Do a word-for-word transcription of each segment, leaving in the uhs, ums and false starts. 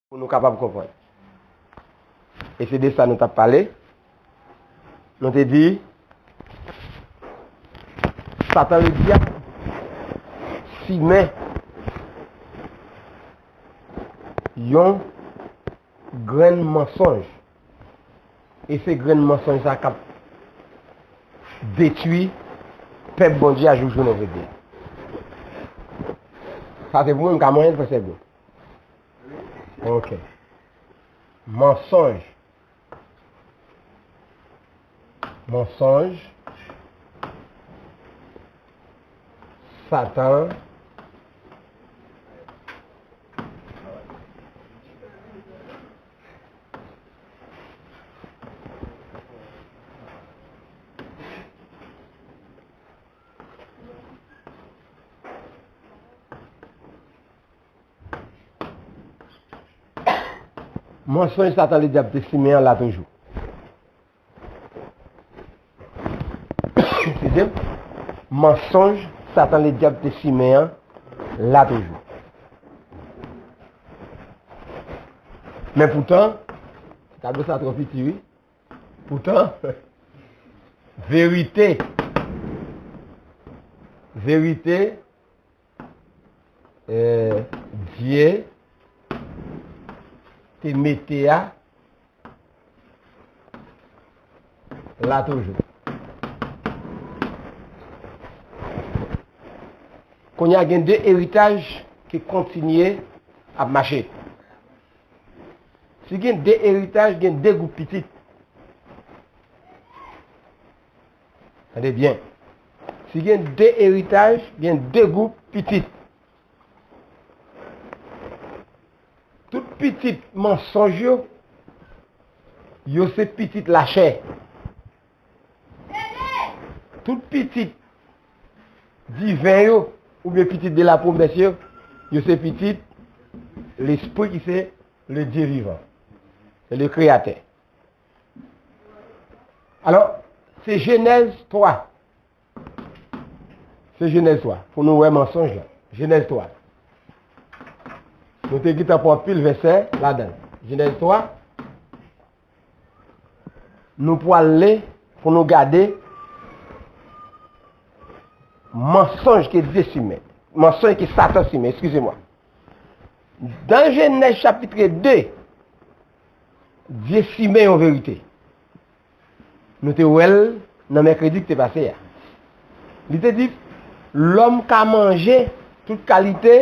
Pou nou kapab konprann. E se de sa nou t ap pale. Nou te di, Satan Ledyab simen yon grenn mansonj. E se grenn mansonj sa k ap detwi pèp Bondye a jouk jounen jodi a. Sa se pou mwen, m ka manyen l, frè Sègo. Ok. Mansonj. Mansonj. Satan. Mansonj Satan Ledyab te simen an la toujou. Eskize m. Mansonj Satan Ledyab te simen an la toujou. Men poutan, tablo sa twò piti, wi. Poutan, verite, verite, eh, Dye te mete a la toujou. Kounye a gen de eritaj ki kontinye ap mache. Si gen de eritaj, gen de gwoup pitit. Tande byen. Si gen de eritaj, gen de gwoup pitit. Tout pitit mansonj yo, yo se pitit lachè. Tout pitit diven yo, oubyen pitit de la pwomès yo, yo se pitit Lespri ki se le Dye vivan, le Kreyatè. Alò, se Jenèz twa. Se Jenèz twa. Pou nou wè mansonj la. Jenèz twa. Nou te gentan pran anpil vèsè ladan l. Jenèz twa. Nou pwal li pou nou gade mansonj ke Dye simen. Mansonj ke Satan simen, eskize mwa. Dan Jenèz chapit de, Dye simen yon verite. Nou te wè l nan mèkredi ki te pase a. Li te di, lòm ka manje tout kalite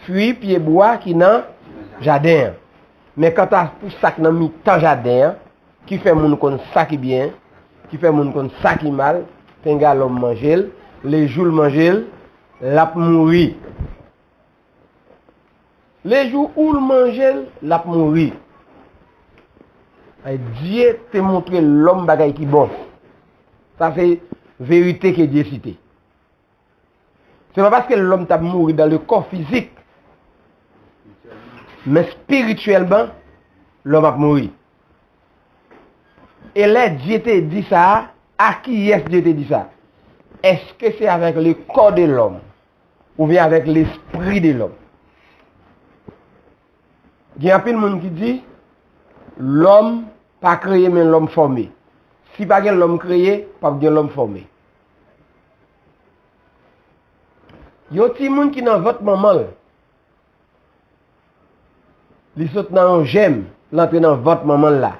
fwi, pyebwa ki nan jaden an. Men kanta pou sa k nan mitan jaden an, ki fè moun konn sa ki byen, ki fè moun konn sa ki mal, penga lòm manje l, lejou l manje l, l ap mouri. Lejou ou l manje l, l ap mouri. Ay, Dye te montre lòm bagay ki bon. Sa se verite ke Dye site. Se pa paske lòm t ap mouri dans le corps physique, men espirityèlman, lòm ap mouri. E lè Dye te di sa, a kiyès Dye te di sa? Èske se avèk le corps de l'homme oubyen avèk lespri de lòm? Gen anpil moun ki di, lòm pa kreye, men lòm fòme. Si pa gen lòm kreye, p ap gen lòm fòme. Yon timoun ki nan vant manman l, li sot nan yon jèm, l antre nan vant manman l la.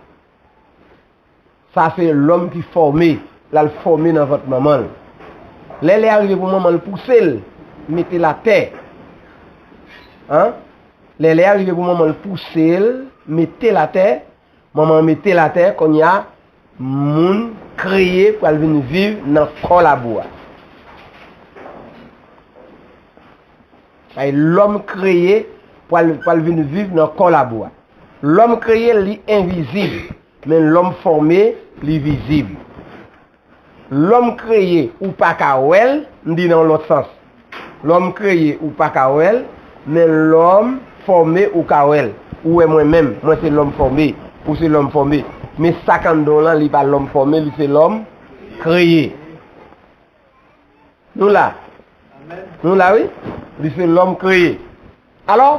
Sa se lòm ki fòme, l al fòme nan vant manman l. Lè lè a rive pou manman l pouse l, mete l atè. An? Lè lè a rive pou manman l pouse l, mete l atè, manman an mete l atè, kounye a, moun kreye pou al vin viv nan kò labou a. Ay, lòm kreye pou al, pou al vin viv nan kò labou a. Lòm kreye, li envizib, men lòm fòme, li vizib. Lòm kreye, ou pa ka wè l, m di nan yon lòt sans. Lòm kreye, ou pa ka wè l, men lòm fòme, ou ka wè l. Ou wè mwen menm, mwen se lòm fòme, ou se lòm fòme. Men sa k anndan w lan, li pa lòm fòme, li se lòm kreye. Nou la. Nou la, wi. Li se lòm kreye. Alò,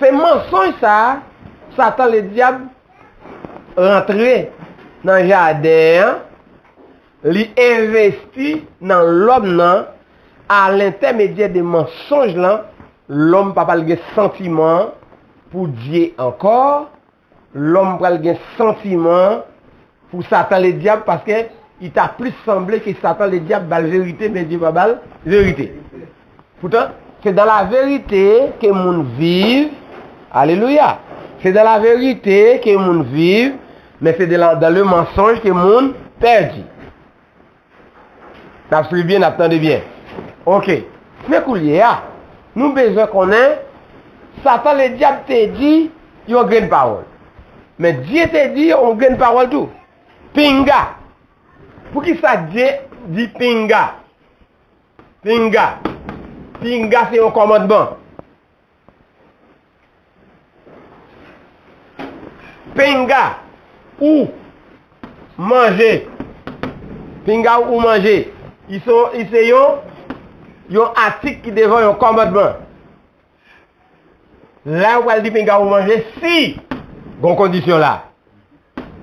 Se mansonj sa a, Satan Ledyab rantre nan jaden an, li envesti nan lòm nan, alentèmedyè de mansonj lan, lòm pa pral gen santiman pou Dye ankò, lòm pral gen santiman pou Satan Ledyab, paske li ta plis sanble ke Satan Ledyab ba l verite, men Dye pa ba l verite. Poutan, c'est dans la vérité que moun viv. Alelouya. C'est dans la vérité que moun viv, men c'est dans la, dans le mensonge que moun pèdi. N ap swiv byen, n ap tande byen. Oke. Men koulye a, nou bezwen konnen, Satan Ledyab te di yon grenn pawòl. Men Dye te di yon grenn pawòl tou. Pinga. Poukisa Dye di pinga? Pinga. Pinga se yon kòmandman. Pinga ou manje. Pinga ou manje. Li se, li se yon, yon atik ki devan yon kòmandman. La, yo pral di pinga ou manje si gon kondisyon la.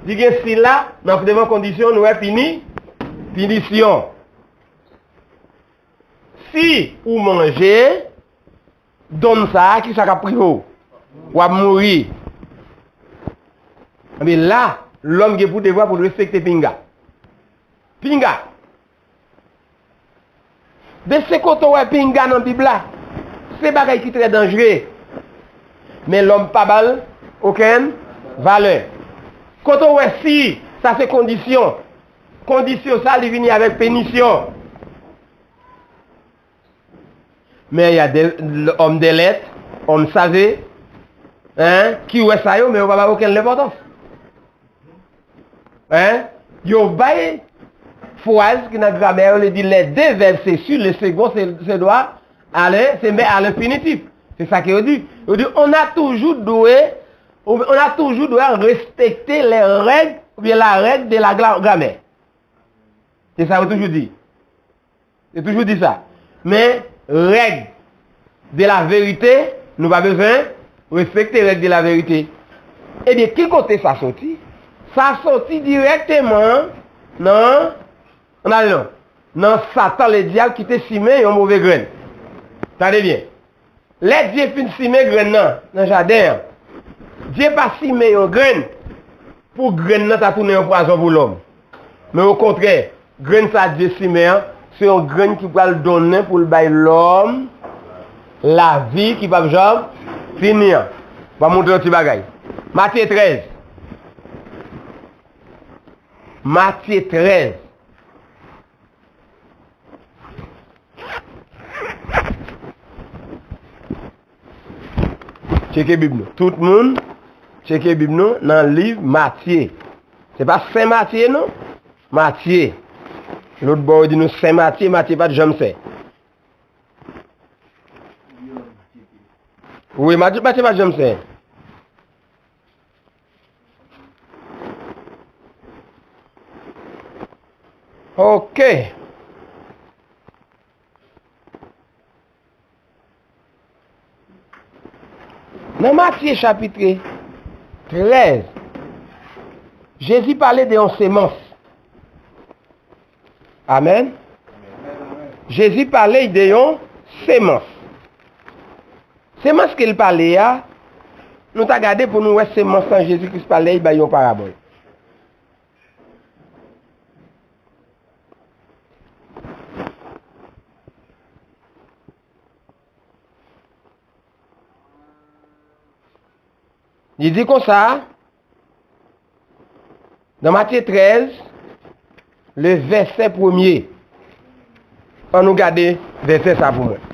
Li gen si la, nan devan kondisyon, nou wè pini, pinisyon. Si ou manje donm sa a, kisa k ap rive w? W ap mouri. Ebyen la, lòm gen pou devwa pou l respekte pinga. Pinga. De se kote w wè pinga nan Bib la, se bagay ki trè danjere. Men lòm pa ba l okenn valè. Kote w wè si, sa se kondisyon. Kondisyon sa, li vini avèk pinisyon. Men y a de, òm de lèt, òm save, hein, ki wè sa yo, men yo pa ba okenn lenpòtans. Hein? Yo bay fraz ki nan gramè yo, li di les deux verbes se suivent, le second se, se doit aller, se met à l'infinitif. Se sa ke yo di. Yo di, on a toujours dwe, on a toujours dwe respekte les règles ou bien la règle de la gra-, grammaire. Se sa yo toujou di. Yo toujou di sa. Men, règ de la verite, nou pa bezwen respekte règ de la verite. Ebyen, ki kote sa soti? Sa soti dirèkteman nan, ann ale non, nan Satan Ledyab ki te simen yon move grenn. Tande byen. Lè Dye fin simen grenn nan nan jaden an, Dye pa simen yon grenn pou grenn nan ta tounen yon pwazon pou lòm. Men okontrè, grenn sa Dye simen an, se yon grenn ki pral donnen pou l bay lòm lavi ki p ap janm fini an. M ap montre yon ti bagay. Matye trèz. Matye trèz. Tcheke Bib nou. Tout moun, tcheke Bib nou nan liv Matye. Se pa Sen Matye, non. Matye. Lòt bò, yo di nou Sen Matye, Matye pa t janm sen. Wi, Matye, Matye pa t janm sen. Ok. Nan Matye chapit trèz, Jezi pale de yon semans. Amèn. Jezi pale de yon semans. Semans ke l pale a, nou ta gade pou nou wè semans lan Jezi Kris pale, li bay yon parabòl. Li di konsa, nan Matye trèz, le vèsè premye. Ann nou gade vèsè sa pou mwen.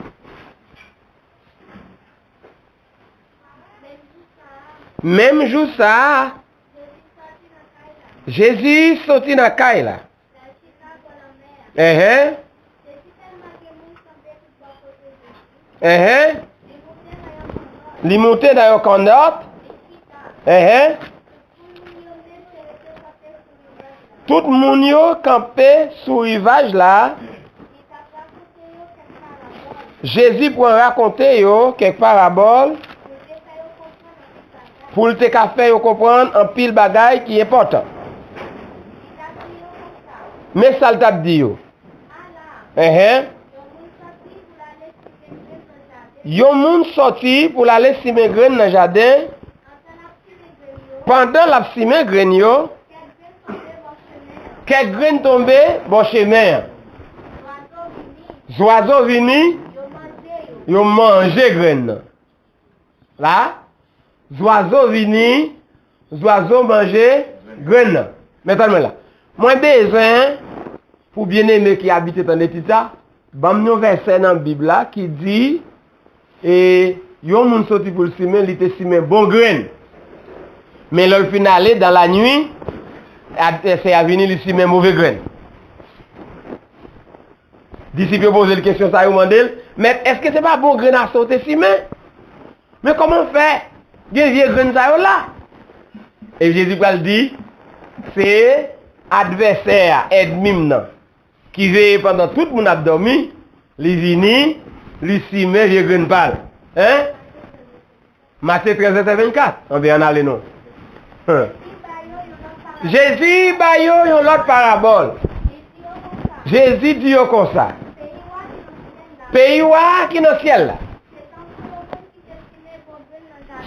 Menm jou sa a, Jezi soti nan kay la. Enhen. Enhen. Li moute nan yon kannòt. Enhen. Tout moun yo kanpe sou rivaj la. Jezi pran rakonte yo kèk parabòl pou l te ka fè yo konprann anpil bagay ki enpòtan. Men sa l t ap di yo. Enhen. Yon moun sòti pou l ale simen grenn nan jaden. Pandan l ap simen grenn yo, kèk grenn tonbe bò chemen an. Zwazo vini, yo manje grenn nan. La, zwazo vini, zwazo manje grenn nan. Men tann mwen la. Mwen bezwen, pou byeneme ki abite tande tit sa, ban m yon vèsè nan Bib la ki di, e, yon moun soti pou l simen, li te simen bon grenn. Men lè l fin ale, dan lanwi, advèsè a vini, li simen move grenn. Disip yo poze l kesyon sa, yo mande l, Mèt, èske se pa bon grenn ase w te simen? Men kòman w fè gen vye grenn sa yo la? E Jezi pral di, Se advèsè a, ènmi m nan, ki veye pandan tout moun ap dòmi, li vini, li simen vye grenn pa l. Hein? Matye trèz vèsè vennkat. Anben, ann ale non. Hein. Jezi ba yo yon lòt parabòl. Jezi di yo konsa, Peyi wa ki nan syèl la,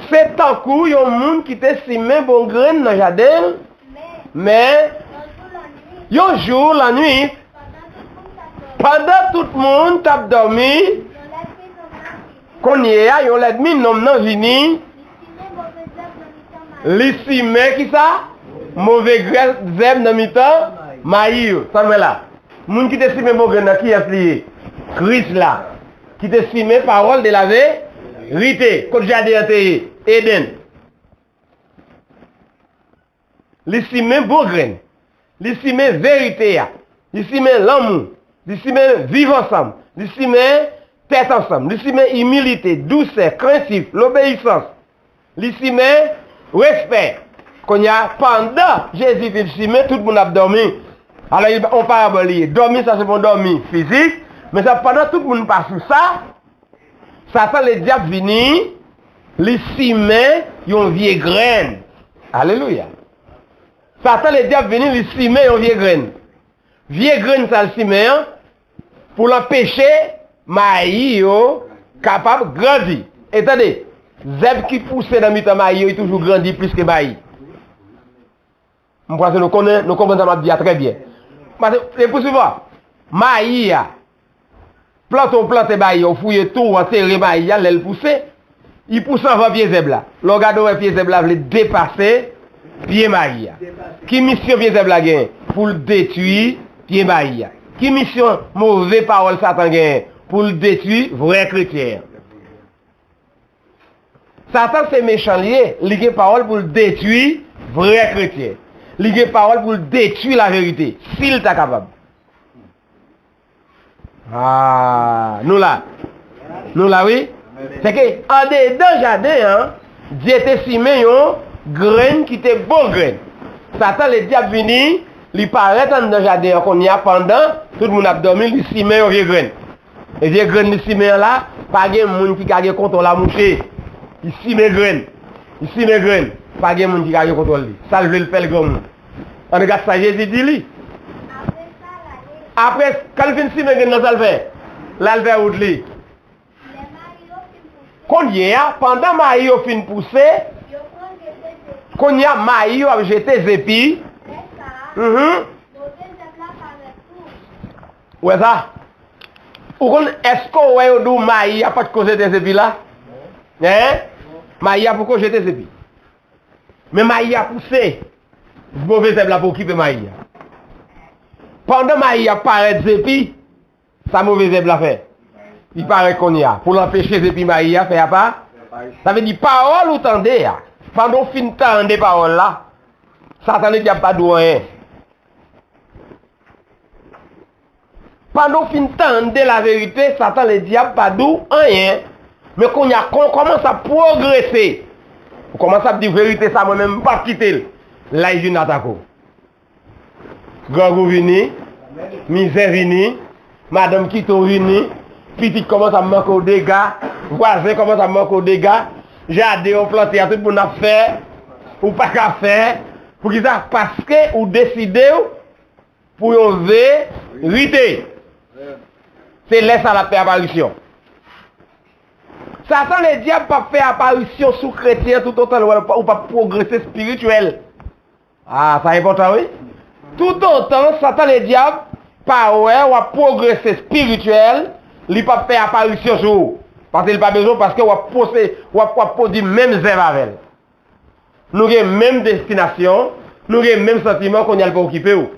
se tankou yon moun ki te simen bon grenn nan jaden l, men yon jou, lannuit, pandan tout moun t ap dòmi, kounye a, yon lènmi nonm nan vini, li simen kisa? Move grè-, zèb nan mitan mayi yo. Sa n wè la? Moun ki te simen bon grenn nan, kiyès li ye? Kris la. Ki te simen pawòl de laverite. Kot jaden an te ye? Edenn. Li simen bon grenn. Li simen verite a. Li simen lanmou. Li simen viv ansanm. Li simen tèt ansanm. Li simen imilite, dousè, krentif, lobeyisans. Li simen respè. Kounye a, pandan Jezi fin simen, tout moun ap dòmi. Alò, yon parabòl li ye. Dòmi sa se pa yon dòmi fizik, men sa pandan tout moun pa sou sa, Satan Ledyab vini, li simen yon vye grenn. Alelouya. Satan Ledyab vini, li simen yon vye grenn. Vye grenn sa l simen an, pou l anpeche mayi yo kapab grandi. E tande, zèb ki pouse nan mitan mayi yo, li toujou grandi plis ke mayi. M panse nou konnen, nou konprann sa m ap di a trè byen. Paske, e pou souvan, mayi a, plante w plante mayi a, ou fouye twou, antere mayi a, lè l pouse, li pouse anvan pye zèb la. Lè w gade, w wè pye zèb la vle depase pye mayi a. Ki misyon pye zèb la genyen? Pou l detwi pye mayi a. Ki misyon move pawòl Satan genyen? Pou l detwi vrè kretyen an. Satan se mechan li ye, li gen pawòl pou l detwi vrè kretyen. Li gen pawòl pou l detwi laverite, si l ta kapab. Ah, nou la. Nou la, wi. Se ke andedan jaden an, Dye te simen yon grenn ki te bon grenn. Satan Ledyab vini, li parèt anndan jaden an kounye a, pandan tout moun ap dòmi, li simen yon vye grenn. E vye grenn li simen an la, pa gen moun ki ka gen kontwòl a mouche. Li simen grenn. Li simen grenn. Pa gen moun ki ka gen kontwòl li. Sa l vle l fè l granmoun. Ann gad sa Jezi di li. Apre, kan l fin simen grenn nan, sa l fè? L al fè wout li. Kounye a, pandan mayi yo fin pouse, kounye a, mayi yo ap jete zepi. Mhm. Ou wè sa? Ou konn, èske w wè yo di w mayi a pa t ko jete zepi la? Hein? Mayi a poko jete zepi. Men mayi a pouse. Move zèb la pou okipe mayi a. Pandan mayi a parèt zepi, sa move zèb la fè? Li parèt kounye a. Pou l anpeche zepi mayi a fè apa? Sa vle di pawòl ou tande a. Pandan w fin tande pawòl la, Satan Ledyab pa di w anyen. Pandan w fin tande laverite, Satan Ledyab pa di w anyen. Men kounye a, kon w kòmanse ap pwogrese, ou kòmanse ap di verite sa, mwen menm, m p ap kite l. La, li vin atake w. Grangou vini, mizè vini, madanm kite w vini, pitit kòmanse ap manke w dega, vwazen kòmanse ap manke w dega. jaden w plante a, tout moun ap fè, ou pa ka fè. Poukisa? Paske ou deside w pou yon verite. Se lè sa l ap fè aparisyon. Satan Ledyab p ap fè aparisyon sou kretyen toutotan l wè ou p ap pwogrese espirityèl. Ah, sa enpòtan, wi. Toutotan Satan Ledyab pa wè w ap pwogrese espirityèl, li p ap fè aparisyon sou ou. Paske li pa bezwen w, paske w ap pwose-, w ap, w ap pwodui menm zèv avè l. Nou gen menm destinasyon, nou gen menm santiman, kounye a l pa okipe w.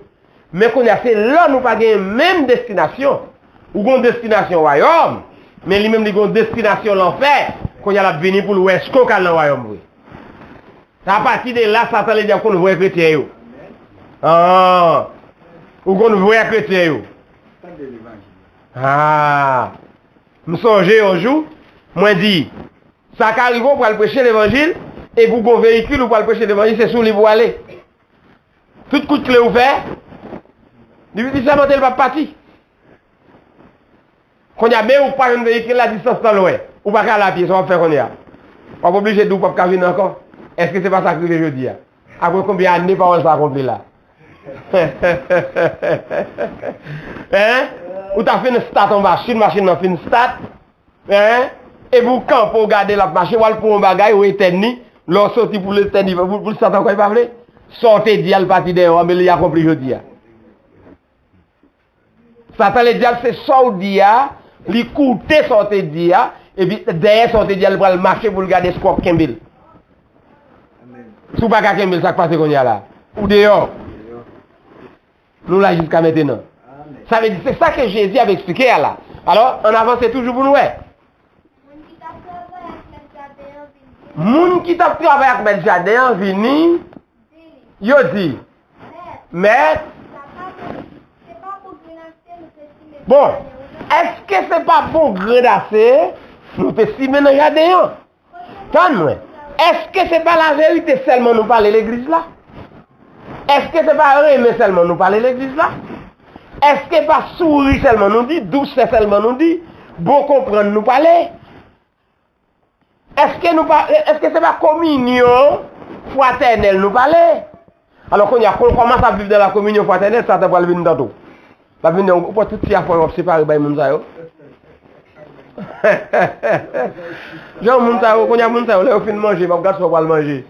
Men kounye a, se lè nou pa gen menm destinasyon. Ou gen yon destinasyon wayòm, men li menm li gen yon destinasyon lanfè. Kounye a l ap vini pou l wè èske w ka al nan wayòm vre. Apati de la, Satan Ledyab konn vwè kretyen yo. Ah, ou konn vwè kretyen yo. Ah, m sonje yon jou, mwen di, sa ka rive w pral preche levanjil, epi w gen yon veyikil ou pral preche levanjil, se sou li pou w ale. Tout kout kle ou fè, li, li sèmante l p ap pati. Kounye a, men ou pa jwenn veyikil la, distans lan lwen. Ou pa ka al apye, sa w ap fè kounye a? W ap oblije di w p ap ka vin ankò. Èske se pa sa k rive jodi a? Apre konbyen ane pawòl sa akonpli la? Hein? Ou ta fin stat yon machin, machin nan fin stat. Hein? Epi w kanpe, w gade l ap mache, w al pran yon bagay, w etèn li. Lè w soti pou l etèn li, pou, pou l stat ankò, li pa vle. Sa w te di a, l pati dèyè w, men li akonpli jodi a. Satan Ledyab, se sa w di a, li koute sa w te di a, epi dèyè sa w te di a, li pral mache pou l gade èske w ap kenbe l. Si w pa ka kenbe l, sa k pase kounye a la? Ou deyò. Nou la jiska mentenan. Sa vle di, se sa ke Jezi ap eksplike a la. Alò, ann avanse toujou pou n wè. Moun ki t ap travay ak mèt jaden an vini, yo di, Mèt, bon, èske se pa bon grenn ase nou te simen nan jaden an? Tann mwen, èske se pa laverite sèlman nou pale legliz la? Èske se pa renmen sèlman nou pale legliz la? Èske pa souri sèlman nou di, dousè sèlman nou di, bon konprann nou pale? Èske nou pa, èske se pa kominyon fratènèl nou pale? Alò, kounye a, kon, kòmanse ap viv nan la kominyon fratènèl, Satan pral vin tande w. L ap vin di w, ou pran tout ti afè w ap separe bay moun sa yo. Jan moun sa yo, kounye a moun sa yo, lè yo fin manje, m ap gad sa w pral manje.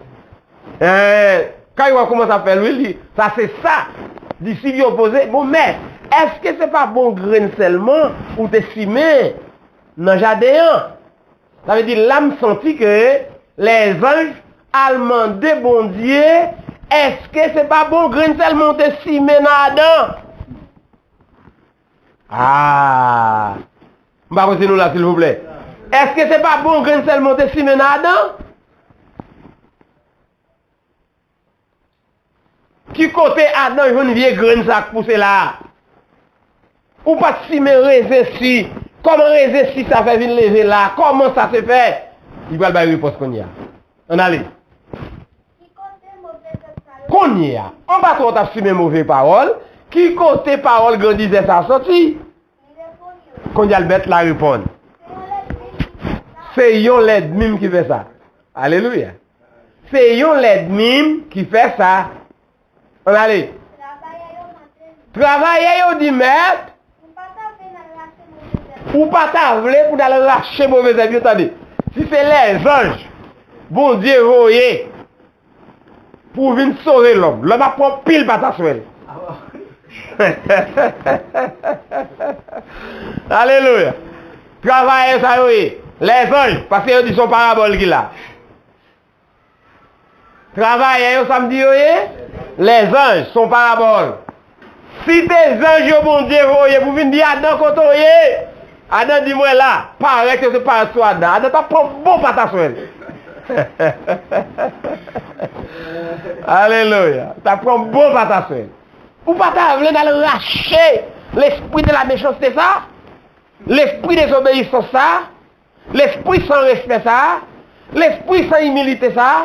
Hein, kay w a kòmanse ap fè l, wi, li, sa se sa. Disip yo poze, bon, men, èske se pa bon grenn sèlman ou te simen nan jaden an? Sa vle di, la m santi ke lèzanj al mande Bondye, èske se pa bon grenn sèlman w te simen nan Adan? Ah! M pa konn si nou la, silvouplè. Èske se pa bon grenn sèlman w te simen nan Adan? Ki kote Adan jwenn vye grenn sa k pouse la a? Ou pa t simen rezen si. Kòman rezen si sa fè vin leve la a? Kòman sa se fè? Li pral bay repons kounye a. Ann ale. Kounye a, anba twa w t ap simen move pawòl, ki kote pawòl grandizè sa a soti? Kounye a, bèt la reponn, se yon lènmi m ki fè sa. Alelouya. Se yon lènmi m ki fè sa. Ann ale. Travayè yo di, Mèt, ou pa ta vle pou n al rache move zèb yo, tande. Si se lèzanj Bondye voye pou vin sove lòm, lòm ap pran pil pataswèl. Alelouya. Travayè sa yo ye, lèzanj, paske yo di se yon parabòl ki la. Travayè yo, sa m di yo ye? Lèzanj, se yon parabòl. Si te zanj yo Bondye voye pou vin di Adan kote w ye, Adan di mwen la, parèt yo se parèt sou Adan. Adan t ap pran bon pataswèl. Alelouya. T ap pran bon pataswèl. Ou pa ta vle n al rache lespri de la mechanste sa? Lespri dezobeyisans sa? Lespri san respè sa a, lespri san imilite sa a,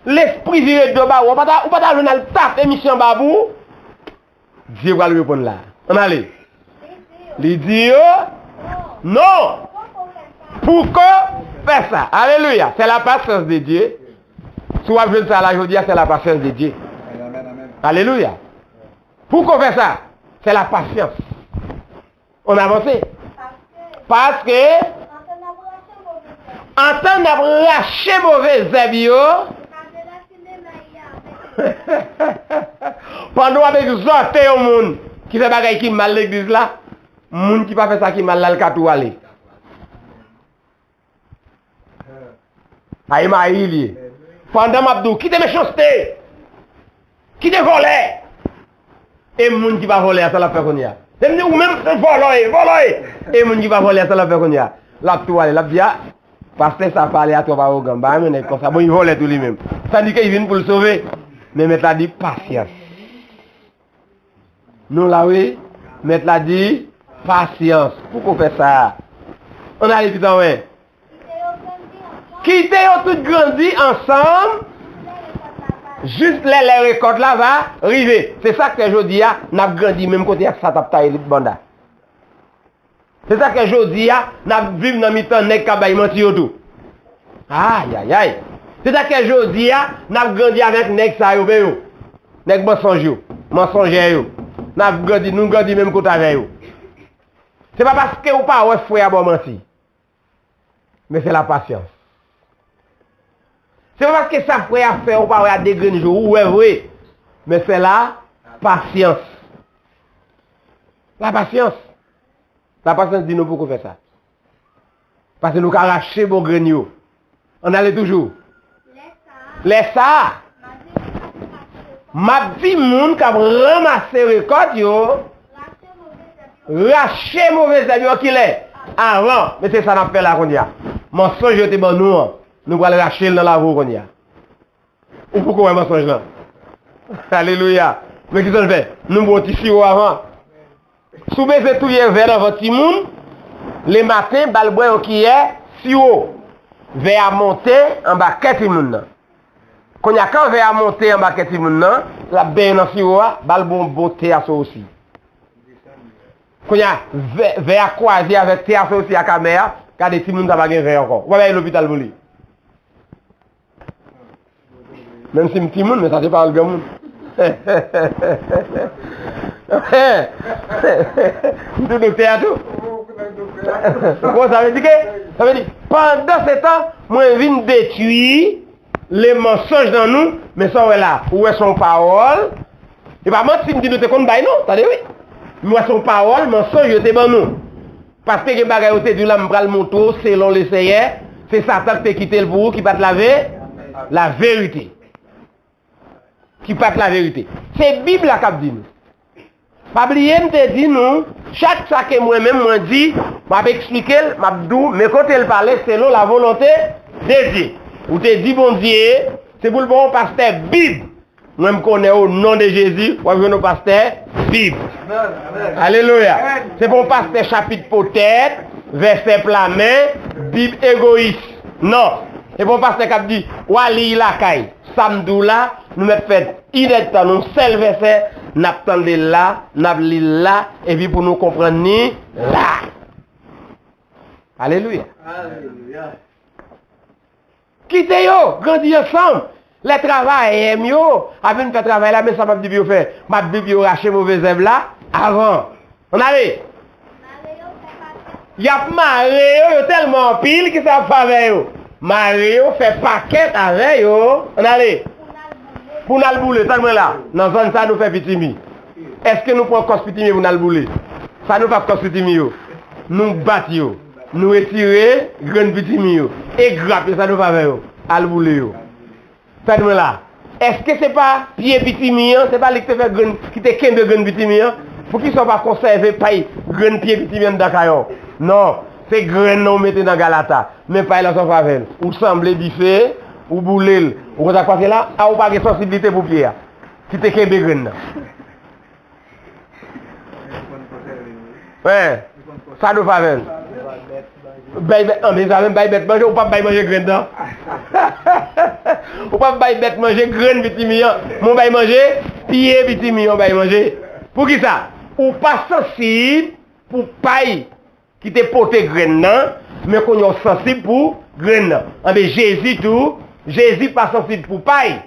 lespri vire do ba ou, ou pa ta, ou pa ta vle n al tape misye anba pou ou? Dye pral reponn la. Ann ale. Li di yo, non. Pouko fè sa. Alelouya. C'est la patience de Dieu. Si w ap jwenn sa la jodi a, c'est la patience de Dieu. Alelouya. Pou ko fè sa, c'est la patience. On avanse. Paske antan n ap rache move zèb yo, pandan w ap egzòte yon moun ki fè bagay ki mal legliz la, moun ki pa fè sa ki mal la, l ka tou ale. A, e mayi li ye. Pandan m ap di w, kite mechanste! Kite vòlè! E moun ki pa vòlè a, sa l ap fè kounye a? Se m di, ou menm, se vòlò ye, vòlò ye! E moun ki pa vòlè a, sa l ap fè kounye a? L ap tou ale, l ap di, a, pastè sa pale a twòp awogan, m pa renmen nèg konsa, bon, li vòlè tou li menm. Tandike li vin pou l sove. Men mèt la di, pasyans. Nou la wi, mèt la di, pasyans. Pou ko fè sa? Ann ale pitan, wen. Kite yo tout grandi ansanm jis lè, lè rekòt la va rive. Se sa k fè jodi a, n ap grandi menm kote ak sa t ap taye banda. Se sa k fè jodi a, n ap viv nan mitan nèg k ap bay manti yo tou. Ayayay. Se sa k fè jodi a, n ap grandi avèk nèg sa yo, men yo. Nèg mansonj yo, mansonjè yo. N ap grandi, nou grandi menm kote avè yo. Se pa paske ou pa wè frè a ba w manti. Men se la pasyans. Se pa paske sa frè a fè ou pa wè a de grenn jou, ou wè vre. Men se la pasyans. La pasyans. La pasyans di nou pou ko fè sa. Paske nou ka rache bon grenn yo. Ann ale toujou. Lè sa a, m ap di moun k ap ranmase rekòt yo, rache move zèb yo kilè? Avan. Men se sa n ap fè la kounye a. Mansonj yo te ban nou an, nou pral rache l nan lavi w kounye a. Ou poko wè mansonj lan. Alelouya. Men kisa l fè? Nou ba w ti siwo avan. Si w bezwen touye vè nan vant timoun, lematen, ba l bwè yon kiyè siwo. Vè a monte anba kè timoun nan. Kounye a, kan vè a monte anba kè timoun nan, l ap benyen nan siwo a, ba l bon, bon te aso osi. Kounye a, vè, vè a kwaze avèk te aso osi ak amè a, gade timoun sa pa gen vè ankò. Ou pa bay lopital pou li. Menm si m timoun, men sa se pawòl granmoun. M tou doktè a tou. Ou konn sa vle di ke? Sa vle di, pandan se tan, mwen vin detwi le mansonj nan nou, men sa w wè la, ou wè se yon pawòl, e pa manti m di nou te konn bay non, tande wi. M wè se yon pawòl, mansonj yo te ban nou. Paske gen bagay yo te di w la, m pral montre w selon Leseyè, se Satan ki te kite l pou ou, ki pa t lave laverite. Ki pa t laverite. Se Bib la k ap di nou. Pa bliye m te di nou, chak sa ke mwen menm mwen di, m ap eksplike l, m ap di w, men kote l pale selon la volonte de Dye. Ou te di Bondye, se pou l ba w pastè Bib. Mwen m konnen o non de Jezi, w ap jwenn yon pastè Bib. Alelouya. Se pa yon pastè chapit potèt, vèsè pla men, Bib egoyis. Non. Se pa yon pastè k ap di, w a li lakay. Sa m di w la, nou mèt fè inèdtan, nou sèl vèsè, n ap tande l la, n ap li l la, epi pou nou konprann li la. Alelouya. Alelouya. Kite yo grandi ansanm. Lè travayè m yo ap vin fè travay la, men sa m ap di pou yo fè. M ap di pou yo rache move zèb la avan. Ann ale. Y ap mare yo, yo tèlman anpil, kisa y ap fè avè yo? Mare yo, fè pakèt avè yo. Ann ale. Pou n al boule, tann mwen la. Nan zòn sa, nou fè pitimi. Èske nou pran kòs pitimi pou n al boule? Sa nou fè ak kòs pitimi yo? Nou bat yo. Nou retire grenn pitimi yo. E grap yo, sa nou fè avè yo? Al boule yo. Tann mwen la. Èske se pa pye pitimi an, se pa li ki te fè grenn, ki te kenbe grenn pitimi an? Poukisa w pa konsève pay grenn pye pitimi anndan kay ou? Non, se grenn nan w mete nan galata. Men pay la sa w fè avè l. Ou sanble dife, ou boule l. Ou konn sa k pase la? A, ou pa gen sansiblite pou pye a. Ki te kenbe grenn nan. Wi. Sa nou fè avè l? Bay bèt, an, men sa menm bay bèt manje, ou p ap bay manje grenn nan. Ou p ap bay bèt manje grenn pitimi an, men w bay manje pye pitimi an, w bay manje. Poukisa? Ou pa sansib pou pay ki te pote grenn nan, men kounye a w sansib pou grenn nan. Anben, Jezi tou, Jezi pa sansib pou pay,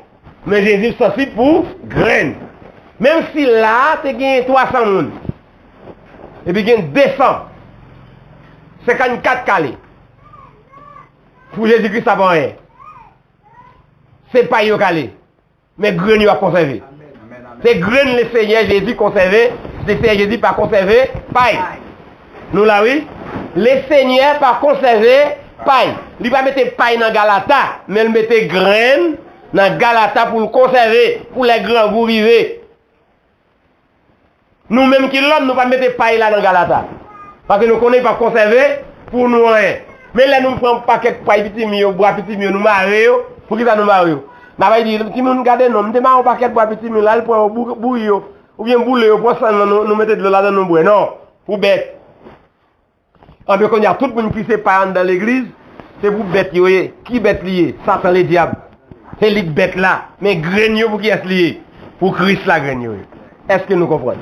men Jezi sansib pou grenn. Menm si la a te gen twa san moun, epi gen de san senkannkat k ale, pou Jezi Kris la pa anyen. Se pay yo k ale, men grenn yo ap konsève. Se grenn Lesenyè Jezi konsève, Lesenyè Jezi pa konsève pay. Nou la wi. Lesenyè pa konsève pay. Li pa mete pay nan galata, men l mete grenn nan galata pou l konsève, pou lè grangou rive. Nou menm ki lòm, nou pa mete pay la nan galata. Paske nou konnen li p ap konsève pou nou anyen. Men lè nou pran pakèt pay pitimi yo, bwa pitimi yo, nou mare yo, poukisa nou mare yo? N ap di, timoun, gade non, m te mare yon pakèt bwa pitimi la, al pran yo, bou-, bouyi yo, oubyen boule yo, pran san nan, nou, nou mete dlo ladan, nou bwè. Non, pou bèt. Anben, kounye a, tout moun ki se pa anndan legliz, se pou bèt yo ye. Ki bèt li ye? Satan Ledyab. Se li k bèt la. Men grenn yo, pou kiyès li ye? Pou Kris la grenn yo ye. Èske nou konprann?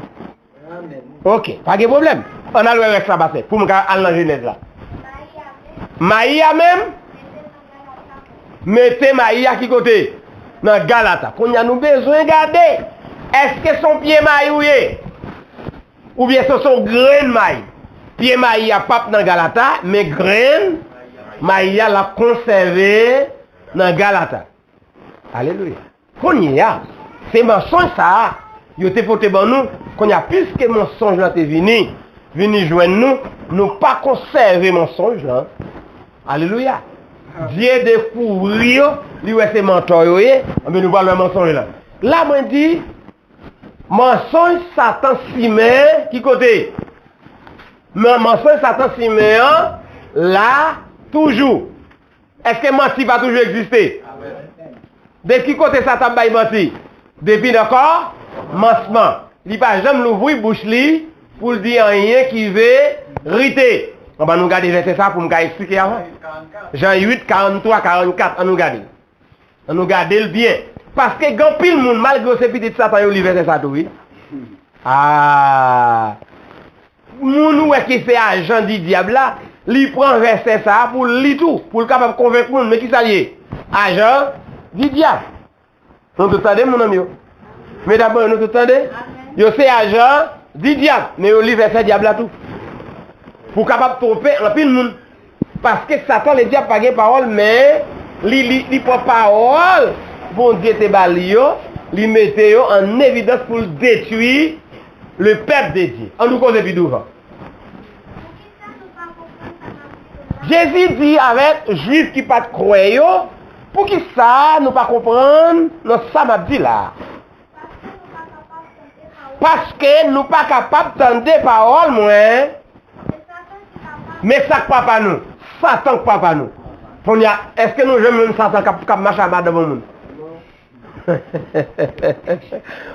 Oke, pa gen pwoblèm. Ann al wè rès la, pastè, pou m ka al nan Jenèz la. Mayi a menm, mete mayi a ki kote? Nan galata. Kounye a, nou bezwen gade, èske se yon pye mayi ou ye? Oubyen se, se yon grenn mayi? Pye mayi a p ap nan galata, men grenn mayi a l ap konsève nan galata. Alelouya. Kounye a, se mansonj sa a yo te pote ban nou. Kounye a, piske mansonj lan te vini, vini jwenn nou, nou pa konsève mansonj lan. Alelouya. Dye dekouvri yo, li wè se mantò yo ye, anben nou pral wè mansonj lan. La mwen di, mansonj Satan simen ki kote? Men mansonj Satan simen an la toujou. Èske manti pa toujou egziste? De ki kote Satan ap bay manti? Depi nan kòmansman. Li pa janm louvri bouch li pou l di anyen ki verite. Ann, ann nou gade vèsè sa pou m ka eksplike avan. Jan uit, karanntwa, karannkat, ann nou gade. Ann nou gade l byen. Paske gen anpil moun, malgre yo se pitit Satan, yo li vèsè sa tou, wi. Ah! Moun ou wè ki se ajan di dyab la, li pran vèsè sa a pou l li tou, pou l kapab konvenk moun. Men kisa l ye? Ajan di dyab. Nou tout tande, mon ami yo? Medam mwen, nou tout tande? Yo se ajan di dyab, men yo li vèsè dyab la tou. Pou kapab twonpe anpil moun. Paske Satan Ledyab pa gen pawòl, men li, li, li pran pawòl Bondye te ba li yo, li mete yo an evidans pou l detwi le pèp de Dye. Ann nou koze pi douvan. Jezi di avèk Jwif ki pa t kwè yo, poukisa nou pa konprann nan sa m ap di la a? Paske nou pa kapab tande pawòl mwen. Men sa k papa nou? Satan k papa nou. Kounye a, èske nou janm jwenn Satan k ap, k ap mache ak madanm yon moun?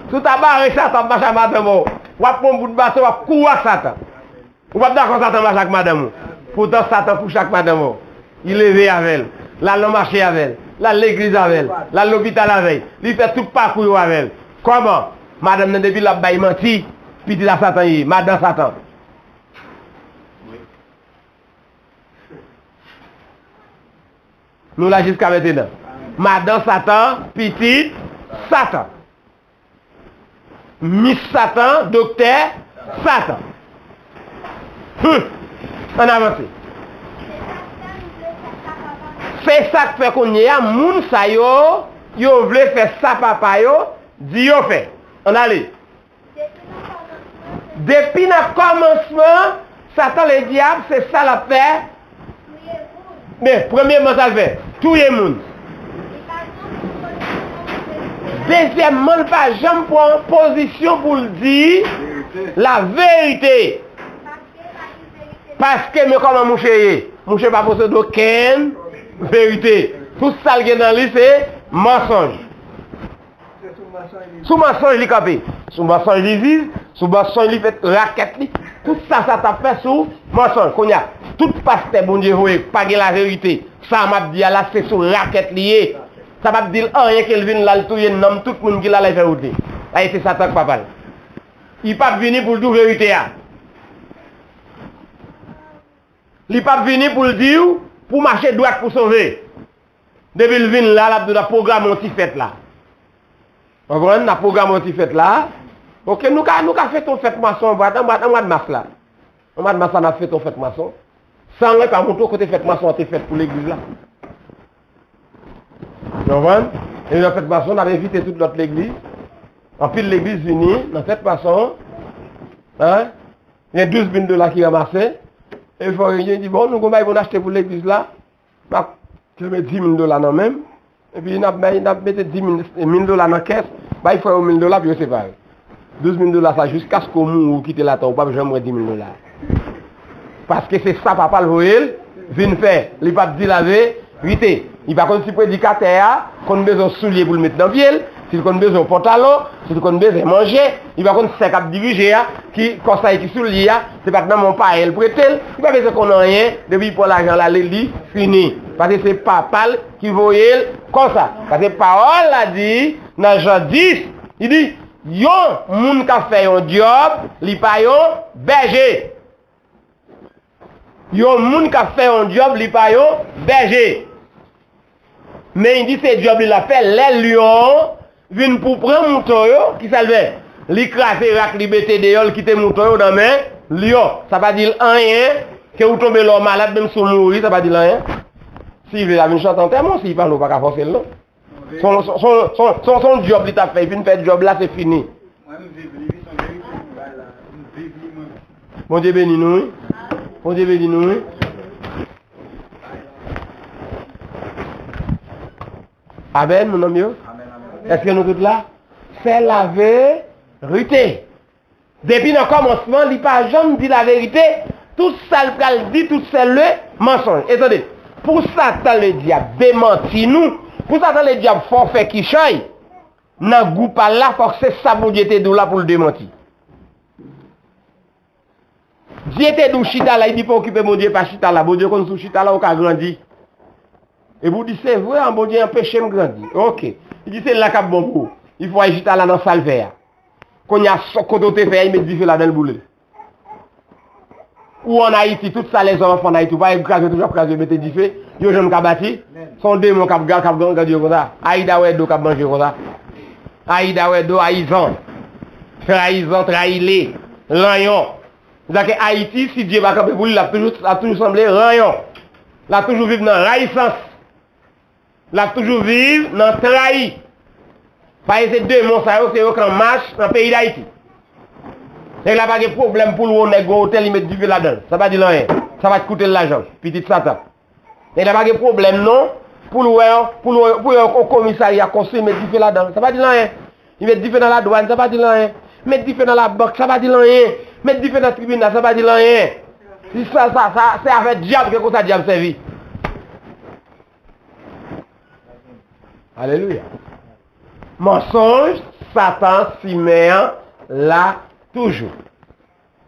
Si w ta bare Satan ap mache ak madanm ou, w ap pran yon bout baton, w ap kouri ak Satan. Ou p ap dakò Satan mache ak madanm ou. Poutan Satan kouche ak madanm ou. Li leve avè l. L al nan mache avè l. L al legliz avè l. L al lopital avè l. Li fè tout pakou yo avè l. Kòman? Madanm nan depi l ap bay manti, pitit a Satan li ye, madan Satan. Nou la jiska mentenan. Madan Satan, pitit Satan. Mis Satan, doktè Satan. Hum. Ann avanse. Se sa k fè kounye a, moun sa yo, yo vle fè sa papa yo di yo fè. Ann ale. Depi nan kòmansman, Satan Ledyab, se sa l ap fè. Men, premyèman, sa l fè, touye moun. Dezyèmman, l pa janm pran pozisyon pou l di laverite. Paske, men kòman mouche ye. Mouche pa posede okenn verite. Tout sa l gen nan li, se mansonj. Sou mansonj li kanpe. Sou mansonj li viv. Sou mansonj li fè rakèt li. Tout sa, sa t ap fè sou mansonj. Kounye a, tout pastè Bondye voye k pa gen laverite. Sa m ap di a la, se sou rakèt li ye. Sa p ap di l anyen ke l vin la, l touye nanm tout moun ki la, la, l fè wout li. Ay, se Satan k papa l. Li p ap vini pou l di w verite a. Li p ap vini pou l di w, pou mache dwat pou sove. Depi l vin la, l ap di w n ap pwograme yon ti fèt la. Konprann? N ap pwograme yon ti fèt la. Oke, nou ka, nou ka fete yon fèt mwason an mwa, an mwa, an mwa mas la. An mwa mas la, n ap fete yon fèt mwason. San anyen pa montre w kote fèt mwason an te fèt pou legliz la. Konprann? E nan fèt mwason, n ap envite tout lòt legliz. Anpil legliz vini nan fèt mwason an. Gen douz mil dola ki ranmase. E fò yo di, bon, nou gon bagay pou n achte pou legliz la. M ap met dis mil dola nan men m. Epi n ap bay, n ap mete dis mil, mil dola nan kès. Bay frè yo mil dola pou yo separe. Douz mil dola sa, jiskaske w mouri, w kite latè, w p ap janm wè dis mil dola. Paske se sa papa l voye l vin fè. Li p ap di laverite. Li pa konn si predikatè a konn bezwen soulye pou l met nan pye l, si l konn bezwen pantalon, si l konn bezwen manje. Li pa konn sè k ap dirije a, ki kòsay ki sou li a, se pa t nan men yon payè l prete l. Li pa bezwen konn anyen, depi li pran lajan l ale, li fini. Paske se papa l ki voye l konsa. Paske pawòl la di, nan Jan dis, li di, yon moun k ap fè yon djòb, li pa yon bèje. Yon moun k ap fè yon djòb, li pa yon bèje. Men li di se djòb li l ap fè. Lè lyon vin pou pran mouton yo, kisa l fè? Li kraze rak, li mete deyò, l kite mouton yo nan men lyon. Sa pa di l anyen. Ke ou tonbe lè w malad, menm si w mouri, sa pa di l anyen. Si l vle, l a vin chante antèman, si l pale, ou pa ka fòse l non. Se yon, se yon, se yon, se yon, se yon djòb li t ap fè. Li fin fè djòb la, se fini. Mwen, m viv li, wi, se yon verite m bay la. M viv li, mwen. Bondye beni nou, wi. Bondye beni nou, wi. Amèn, moun nanm yo. Èske nou tout la? Se laverite. Depi nan kòmansman, li pa janm di laverite. Tout sa l pral di, tout se le mansonj. E tande, pou Satan Ledyab demanti nou, pou Satan Ledyab fè w fè kichòy nan gou pa l la, fòk se sa Bondye te di w la pou l demanti. Dye te di w chita la, li di pa okipe Bondye, pa chita la. Bondye konn si w chita la, ou ka grandi. Epi w di, se vre, an, Bondye anpeche m grandi. Oke. Li di se la k ap bon pou ou. Li fè w al chita la nan sa l fè a. Kounye a, sa kote w te fè a, li met dife ladan l boule l. Ou ann Ayiti, tout sa lèzòm ap fè ann Ayiti, ou pa wè kraze toujou ap kraze, mete dife, yo janm ka bati. Se yon demon k ap ga-, k ap grandi yo konsa. Ayida wè do k ap manje yo konsa. Ayida wè do, ayizan. Trayizan, trayile, ranyon. Sa ke Ayiti, si Dye pa kanpe pou li, l ap toujou, l ap toujou sanble ranyon. L ap toujou viv nan rayisans. L ap toujou viv nan trayi. Paske se demon sa yo, se yo k an mach nan peyi Dayiti. Nèg la pa gen pwoblèm pou l wè yon nèg gen yon otèl, li met dife ladan l. Sa pa di l anyen. Sa pa t koute l lajan. Pitit Satan. Nèg la pa gen pwoblèm non. Pou l wè, pou l wè, pou l wè yon komisarya konstwi, met dife ladan l. Sa pa di l anyen. Li met dife nan ladwàn, sa pa di l anyen. Met dife nan labank, sa pa di l anyen. Met dife nan tribinal, sa pa di l anyen. Li sa, sa, sa, se avèk dyab, ke konsa dyab sèvi. Alelouya. Mansonj, Satan simen an la toujou.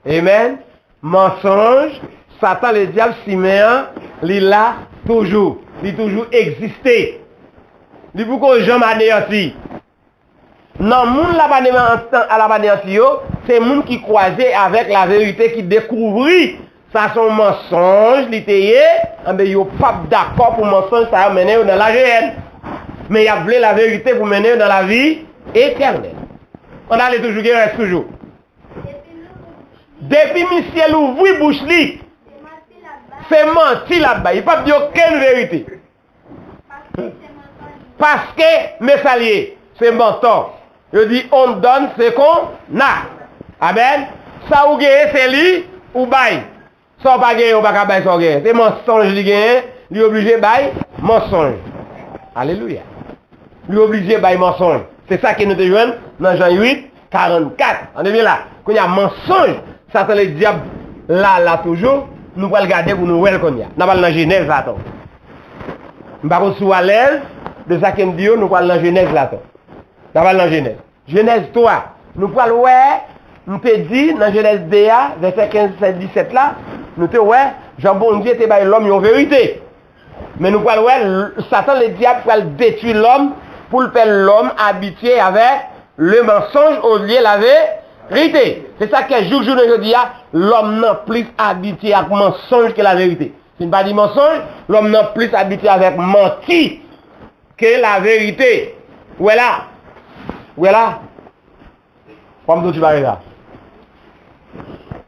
Amen. Mansonj, Satan Ledyab simen an, li la toujou. Li toujou egziste. Li poko janm aneyanti. Nan moun l ap aneyanti, l ap aneyanti yo, se moun ki kwaze avèk laverite, ki dekouvri sa se yon mansonj li te ye, anben yo p ap dakò pou mansonj sa yo mennen yo nan lajeyèn. Men y ap vle laverite pou mennen yo nan lavi etènèl. Ann ale toujou, gen rès toujou. Depi misye louvri bouch li, se manti l ap bay. Li p ap di okenn verite. Paske, men sa l ye, se mantò. Yo di, on donne ce qu'on a. Amèn. Sa ou genyen, se li ou bay. Sa w pa genyen, ou pa ka bay sa w genyen. Se mansonj li genyen, li oblije bay mansonj. Alelouya. Li oblije bay mansonj. Se sa ke nou te jwenn nan Jan uit, karannkat. Tande byen la. Kounye a, mansonj, Satan Ledyab la, la toujou. Nou pral gade pou nou wè l kounye a. N ap al nan Jenèz la tou. M pa konn si w alèz de sa ke m di yo, nou pral nan Jenèz la tou. N ap al nan Jenèz. Jenèz twa. Nou pral wè, m te di nan Jenèz de a, vèsè kenz, sèz, disèt la, nou te wè jan Bondye te bay lòm yon verite. Men nou pral wè, l-, Satan Ledyab pral detwi lòm pou l fè lòm abitye avèk le mensonge olye laverite. Se sa k fè jouk jounen jodi a, lòm nan plis abitye ak mansonj ke laverite. Si n pa di mansonj, lòm nan plis abitye avèk manti ke laverite. Ou wè la? Ou wè la? W ap di w ti bagay la.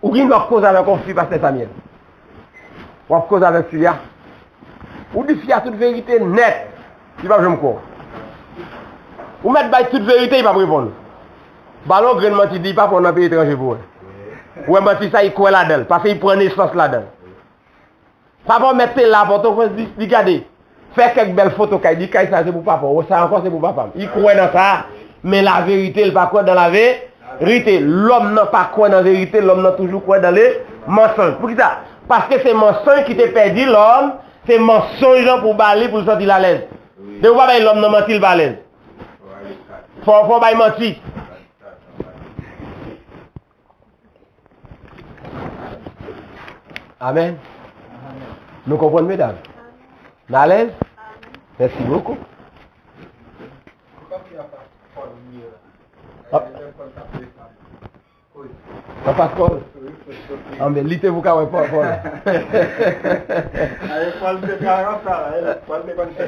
Ou gen dwa koze avèk yon fi, pastè Samuel. W ap koze avèk fi a. Ou di fi a tout verite nèt. Li p ap janm kwè w. Ou mèt bay tout verite, li p ap reponn. Ba l yon grenn manti, di li pa kwè w nan peyi etranje pou wè. Ou wè manti sa, li kwè ladan l, paske li pran nesans ladan l. Papa w mèt te la Pòtoprens, li, li gade. Fè kèk bèl foto kay, di kay sa se pou papa w, sa ankò se pou papa m. Li kwè nan sa, men laverite, li pa kwè nan laverite. Lòm nan pa kwè nan verite, lòm nan toujou kwè nan le mansonj. Poukisa? Paske se mansonj ki te pèdi lòm, se mansonj lan pou ba li, pou l santi l alèz. Depi w pa bay lòm nan manti, l pa alèz. Fò, fò w bay manti. Amèn. Nou konprann, medam? Nou alèz? Mèsi bokou. Ap- Nan pas Pòl? Anben, li te pou ka wè Pòl. Pòl.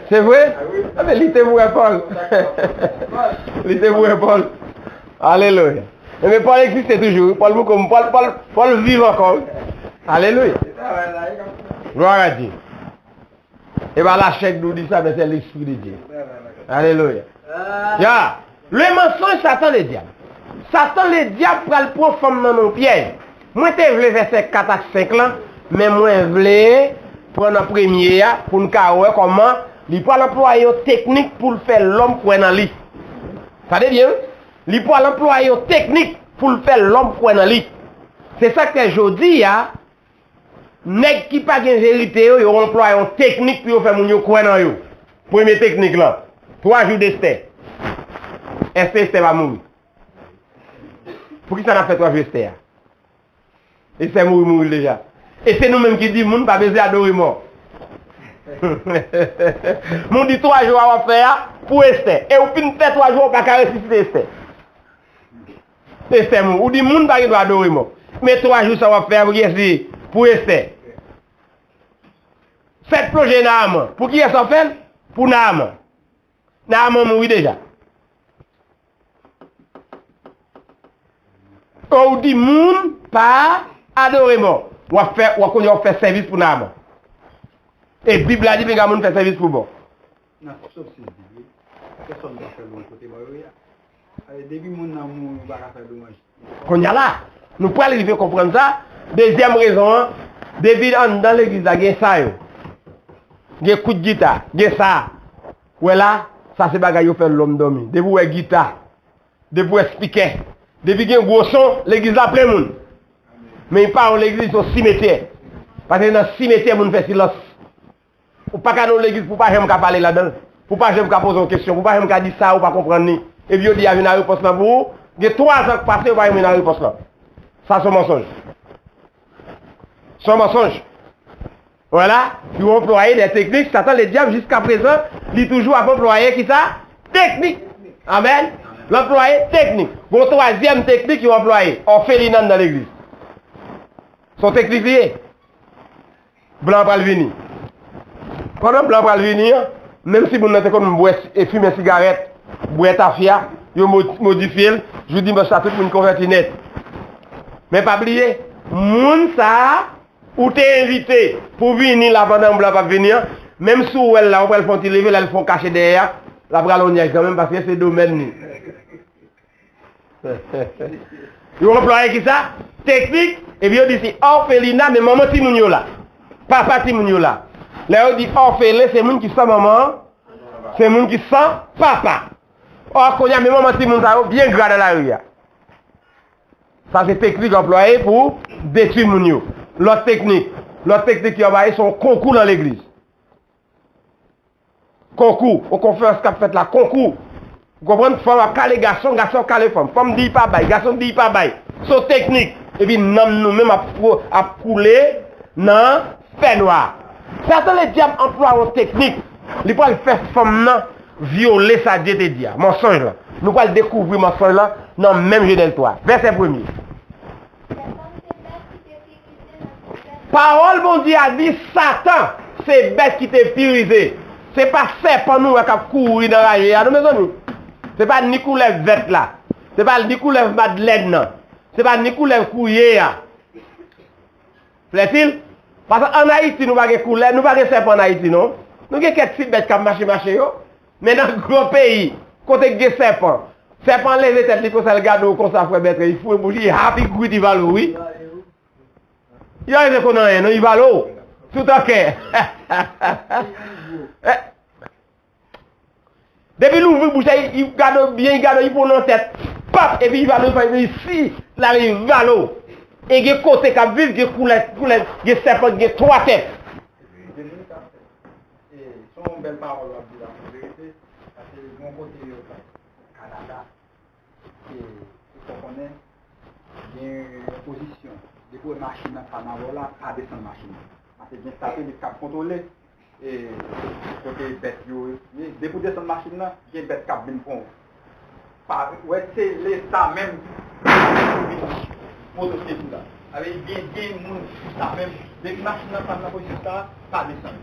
Se vre? Anben, li te pou wè Pòl. Li te pou wè Pòl. Alelouya. Ebyen, Pòl egziste toujou, wi. Pòl bouko, Pòl, Pòl, Pòl viv ankò, wi. Alelouya. Glwa a Dye. E pa lachè k nou di sa, men se Lespri de Dye. Alelouya. Ya. Le mansonj, Satan le dyab. Satan le dyab pral pran fanm nan nan yon pyèj. Mwen te vle vèsè kat ak senk lan, men mwen vle pran nan premye a pou n ka wè kòman li pral anplwaye yon teknik pou l fè lòm kwè nan li. Tande byen, wi. Li pral anplwaye yon teknik pou l fè lòm kwè nan li. Se sa k fè jodi a, nèg ki pa gen verite yo, yo anplwaye yon teknik pou yo fè moun yo kwè nan yo. Premye teknik lan, twa jou d'Estè. Èske Estè pa mouri? Poukisa n ap fè twa jou Estè a? Estè mouri, mouri l deja. E se nou menm ki di moun pa bezwen adore mò. Moun di twa jou a w ap fè a pou Estè. E ou fin fè twa jou a, ou pa ka resisite Estè. Estè moun. Ou di moun pa gen dwa adore mò. Men twa jou sa w ap fè a pou kiyès li ye? Pou Estè. Fèt plonje Naaman. Pou kiyès w ap fè l? Pou Naaman. Naaman mouri deja. Ou di moun pa adore mò. W ap fè, w ap kounye a w ap fè sèvis pou Naaman. E Bib la di pinga moun fè sèvis pou mò. Nan sòsis Bib li. Pèsonn pa fè lwanj kote mò yo ye a. Ale, depi moun nan mouri, ou pa ka fè lwanj. Kounye a la, nou pral rive konprann sa. Dezyèm rezon an, depi anndan legliz la gen sa yo. Gen kout gita, gen sa. Ou wè la, sa se bagay yo fè lòm dòmi. Depi w wè gita, depi w wè spikè, depi gen gwo son, legliz la plen moun. Men li pa yon legliz, se yon simetyè. Paske nan simetyè moun fè silans. Ou pa ka nan yon legliz pou w pa janm ka pale ladan l, pou w pa janm ka poze yon kesyon, pou w pa janm ka di sa ou pa konprann li. Epi yo di y a vin a repons lan pou ou. Gen twa zan k pase, yo pa janm vin a repons lan. Sa se yon mansonj. Se yon mansonj. Vwala, yo anplwaye de teknik, Satan ledyab jiskaprezan, li toujou ap anplwaye kisa? Teknik. Amèn. L anplwaye teknik. Gon twazyèm teknik yo anplwaye, òfelina anndan legliz. Se yon teknik li ye. Blan an pral vini. Pandan blan an pral vini an, menm si moun nan te konn bwè si-, e fimen sigarèt, bwè tafya, yo mo-, modifye l, jou dimanch la tout moun konvèti nèt. Men pa bliye, moun sa a, ou te envite pou vini la pandan blan p ap vini an, menm si w wè l la, ou pral fè yon ti leve, lè l fè yon kache dèyè a, l ap rale yon nyaj kanmenm paske se domèn li. Yo anplwaye kisa? Teknik, epi yo di se òfelina, men manman timoun yo la. Papa timoun yo la. Lè yo di òfelen, se moun ki san manman, se moun ki san papa. Ò, kounye a, men manman timoun sa yo byen gra nan lari a. Sa se teknik anplwaye pou detwi moun yo. Lòt teknik, lòt teknik yo anplwaye, se yon konkou nan legliz. Konkou, yon konferans k ap fèt la, konkou. Ou konprann? Fanm ap kale gason, gason ap kale fanm. Fanm di li pa bay, gason di li pa bay. Se yon teknik. Epi nanm nou menm ap, ap koule nan fènwa. Satan ledyab anplwaye yon teknik. Li pral fè fanm nan vyole sa Dye te di a. Mansonj lan. Nou pral dekouvri mansonj lan nan menm Jenèz twa. Vèsè premye. Pawòl Bondye a di Satan se bèt ki te pirize. Se pa sèpan nou wè k ap kouri nan raje a, non, mezanmi. Se pa ni koulèv vèt la. Se pa ni koulèv madlèn nan. Se pa ni koulèv kouye a. Flètil? Paske ann Ayiti, nou pa gen koulèv, nou pa gen sèpan ann Ayiti, non. Nou gen kèk ti bèt k ap mache, mache yo. Men nan gran peyi, kote k gen sèpan, sèpan leve tèt li konsa, l gade w konsa, frè Bètran, li foure bouch li, hap, li gwit, li vale w, wi. Yo rive konn anyen, non, li vale w. Tout an kè. Eh, depi l ouvri bouch la, li, li gade w byen, li gade w, li pran w nan tèt. Pap, epi li vale w, li si, la li vale w. E gen kote k ap viv, gen koulè, koulè, gen sèpan, gen twa tèt. Gen moun k ap fè. E, se yon bèl pawòl w ap di la, an verite, paske gen yon kote yo fè Kanada, e, ou fè konnen, gen yon pozisyon. Depi w wè machin nan pa nan vò la, pa desann machin nan. Paske gen satelit k ap kontwole, e, kote bèt yo ye. Depi w desann machin nan, gen bèt k ap vin pran w. Pa, wè, se Leta menm ki vin pote w sezi la. Sa vle di, gen, gen moun sou sa menm. Depi machin nan pa nan pozisyon sa, pa desann.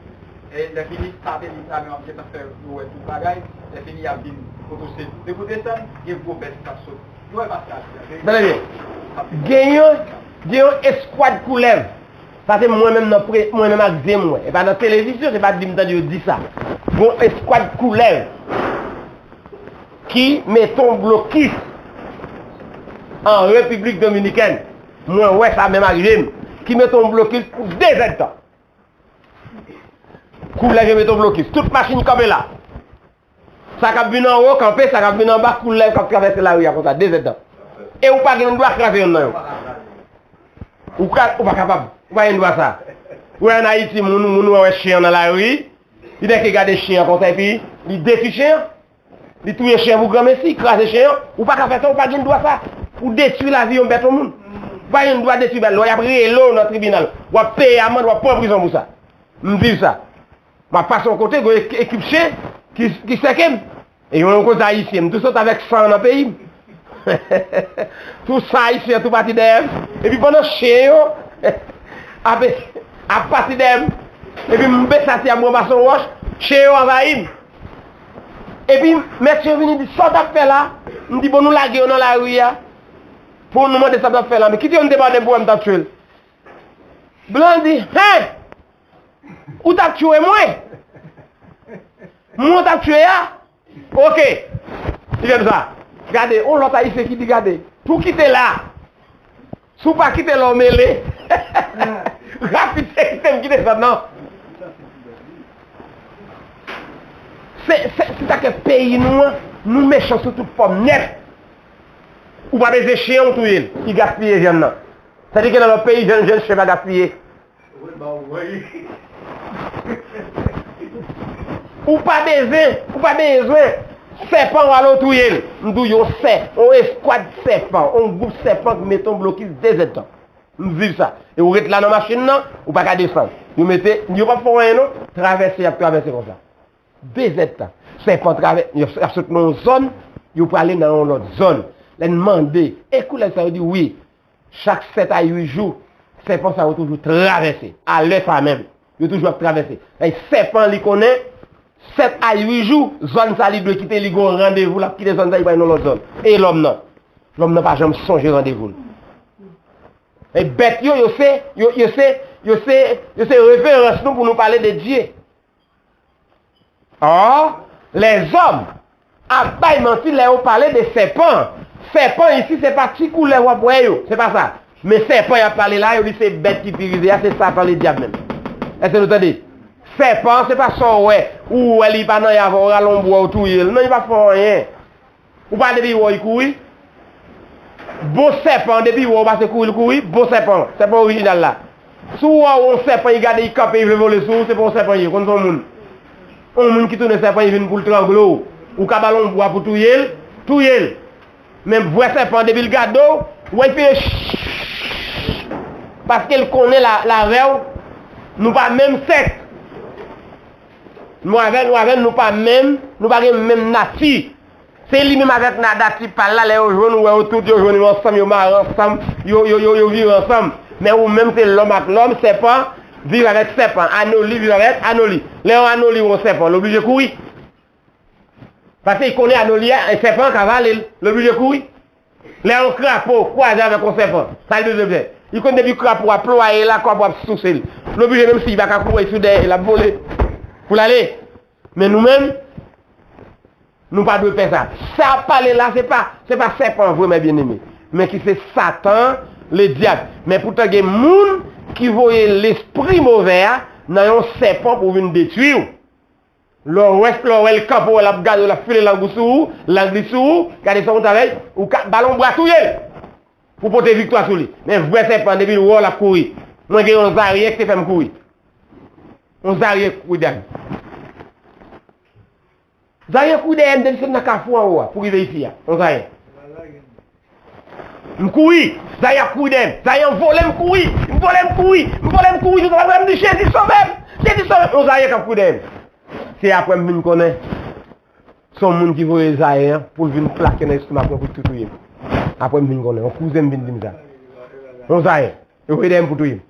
E lè fini, satelit la menm ap gentan fè yo wè tout bagay. Lè fini, y ap vin pote w sezi. Depi w desann, gen gwo bèt k ap sot. Nou wè maskad la. Tande byen. Gen yon, gen yon eskwad koulèv. Sa se mwen menm nan pre-, mwen menm ak zye m wè. E pa nan televizyon, se pa di m tande yo di sa. Gen yon eskwad koulèv ki mete yon blokis an Repiblik Dominikèn. Mwen wè sa menm ak je m. Ki mete yon blokis pou de zèdtan. Koulèv yo mete yon blokis. Tout machin kanpe la. Sa k ap vin anwo, kanpe, sa k ap vin anba, koulèv k ap travèse lari a konsa, de zèdtan. E ou pa gen dwa kraze yonn nan yo. Ou ka, ou pa kapab. Ou pa gen dwa sa. Ou wè ann Ayiti, moun, moun wè, wè chen an nan lari, li nèk gade chen an konsa, epi li detwi chen an. Li touye chen an pou granmesi, li kraze chen an. Ou pa ka fè sa, ou pa gen dwa sa. Ou detwi lavi yon bèt, yon moun. Ou pa gen dwa detwi bèt. Lè y ap rele w nan tribinal, w ap peye amann, w ap pran prizon pou sa. M viv sa. M ap pase yon kote, gen ek-, ekip chen ki, ki sèke m. E yon kote ayisyen, m tou sot avèk san nan peyi m. Tou san ayisyen tou pati dèyè m. Epi pandan chen yo ap, ap pati dèyè m, epi m bese asye a, m ranmase yon wòch, chen yo anvayi m. Epi mesye yo vini di, "Sa w t ap fè la?" M di, "Bon, nou lage yo nan lari a. Pou nou mande sa w t ap fè la. Men kite yo, m te pale m pou wè m t ap tchwe l." Blan di, "Hen! Ou t ap tchwe mwen? Mwen w t ap tchwe a? Oke." Li fè m sa. Gade, on lòt ayisyen ki di, "Gade, pou kite la. Si w pa kite la, w mele." Rapid, se kite m kite sa, non. Se, se, se sa k fè peyi nou an, nou mechan sou tout fòm nèt. Ou pa bezwen chen an, ou touye l. Li gaspiye vyann nan. Tandiske nan lòt peyi, jèn, jèn chen pa gaspiye. Ou pa bezwen, ou pa bezwen sèpan w ale w touye l. M di w yon sè, yon eskwad sèpan, yon gwoup sèpan ki mete yon blokis de zèdtan. M viv sa. E ou ret la nan machin nan, ou pa ka desann. Yo mete, yo p ap fè w anyen non, travèse, y ap travèse konsa. De zèdtan. Sèpan travè-, y ap sot nan yon zòn, yo prale nan yon lòt zòn. Lè n mande, e koulèv sa yo di wi. Chak sèt a uit jou, sèpan sa yo toujou travèse. A lè sa menm, yo toujou ap travèse. E sèpan li konnen, sèt a uit jou, zòn sa li dwe kite, li gen yon randevou, l ap kite zòn sa, li prale nan lòt zòn. E lòm nan? Lòm nan pa janm sonje randevou l. E bèt yo, yo se, yo, yo se, yo se, yo se referans nou pou nou pale de Dye. Or, lèzòm ap bay manti lè yo pale de sèpan. Sèpan isi, se pa ti koulèv w ap wè yo, se pa sa. Men sèpan y ap pale la, yo di se bèt ki pirize a, se Satan Ledyab menm. Èske nou tande? Sèpan, se pa sa w wè, ou wè li pa nan avè w, rale yon bwa, w touye l. Non, li pa fè w anyen. Ou pa depi wè w, li kouri? Bon sèpan, depi wè w, pase kouri, l kouri, bon sèpan, sèpan orijinal la. Si w wè yon sèpan, li gade, li kanpe, li vle vole sou ou, se pa yon sèpan li ye, konn se yon moun. Yon moun ki tounen sèpan, li vin pou l trangle w. Ou ka ba l yon bwa pou touye l, touye l. Men vrè sèpan, depi l gade w, ou wè l fè ch-, paske l konnen la, l avè w, nou pa menm sèks. Nou avè, nou avè, nou pa menm, nou pa gen menm nati. Se li menm avèk nati pa l la, lè yo jwenn, ou wè yo tout, yo jwenn yo ansanm, yo mare ansanm, yo, yo, yo, yo vire ansanm. Men ou menm se lòm ak lòm, sèpan viv avèk sèpan, anoli viv avèk anoli. Lè yon anoli wè yon sèpan, l oblije kouri. Paske li konnen anoli a, sèpan an ka vale l, l oblije kouri. Lè yon krapo kwaze avèk yon sèpan, sa l bezwen fè? Li konn depi krapo a plwaye la, krapo ap souse l. L oblije, menm si li pa ka kouri sou dèyè, l ap vole pou l ale. Men nou menm, nou pa dwe fè sa. Sa ap pale la, se pa, se pa sèpan an vre, mè byeneme, men ki se Satan, ledyab. Men poutan gen moun ki voye lespri movè a nan yon sèpan pou vin detwi w. Lè w wè, lè w wè l kanpe w, l ap gade w, l ap file lang ou sou ou, lang li sou ou, gade sa w konn avè l, ou ka ba l yon bra touye l pou pote viktwa sou li. Men vrè sèpan, depi l wè w, l ap kouri. Mwen gen yon zaryen ki te fè m kouri. Yon zaryen kouri dèyè m. Zaryen kouri dèyè m depi sot nan kafou anwo a pou rive isi a. Yon zaryen. M kouri, zaryen ap kouri dèyè m. Zaryen an vole m kouri, m vole m kouri, m vole m kouri, jouk m di, Jezi sove m! Jezi sove m! Yon zaryen k ap kouri dèyè m. Se apre m vin konnen se yon moun ki voye zaryen an pou l vin plake nan lestomak mwen pou l tou touye m. Apre m vin konnen, yon kouzen m vin di m sa. Yon zaryen. Yo voye dèyè m pou touye m.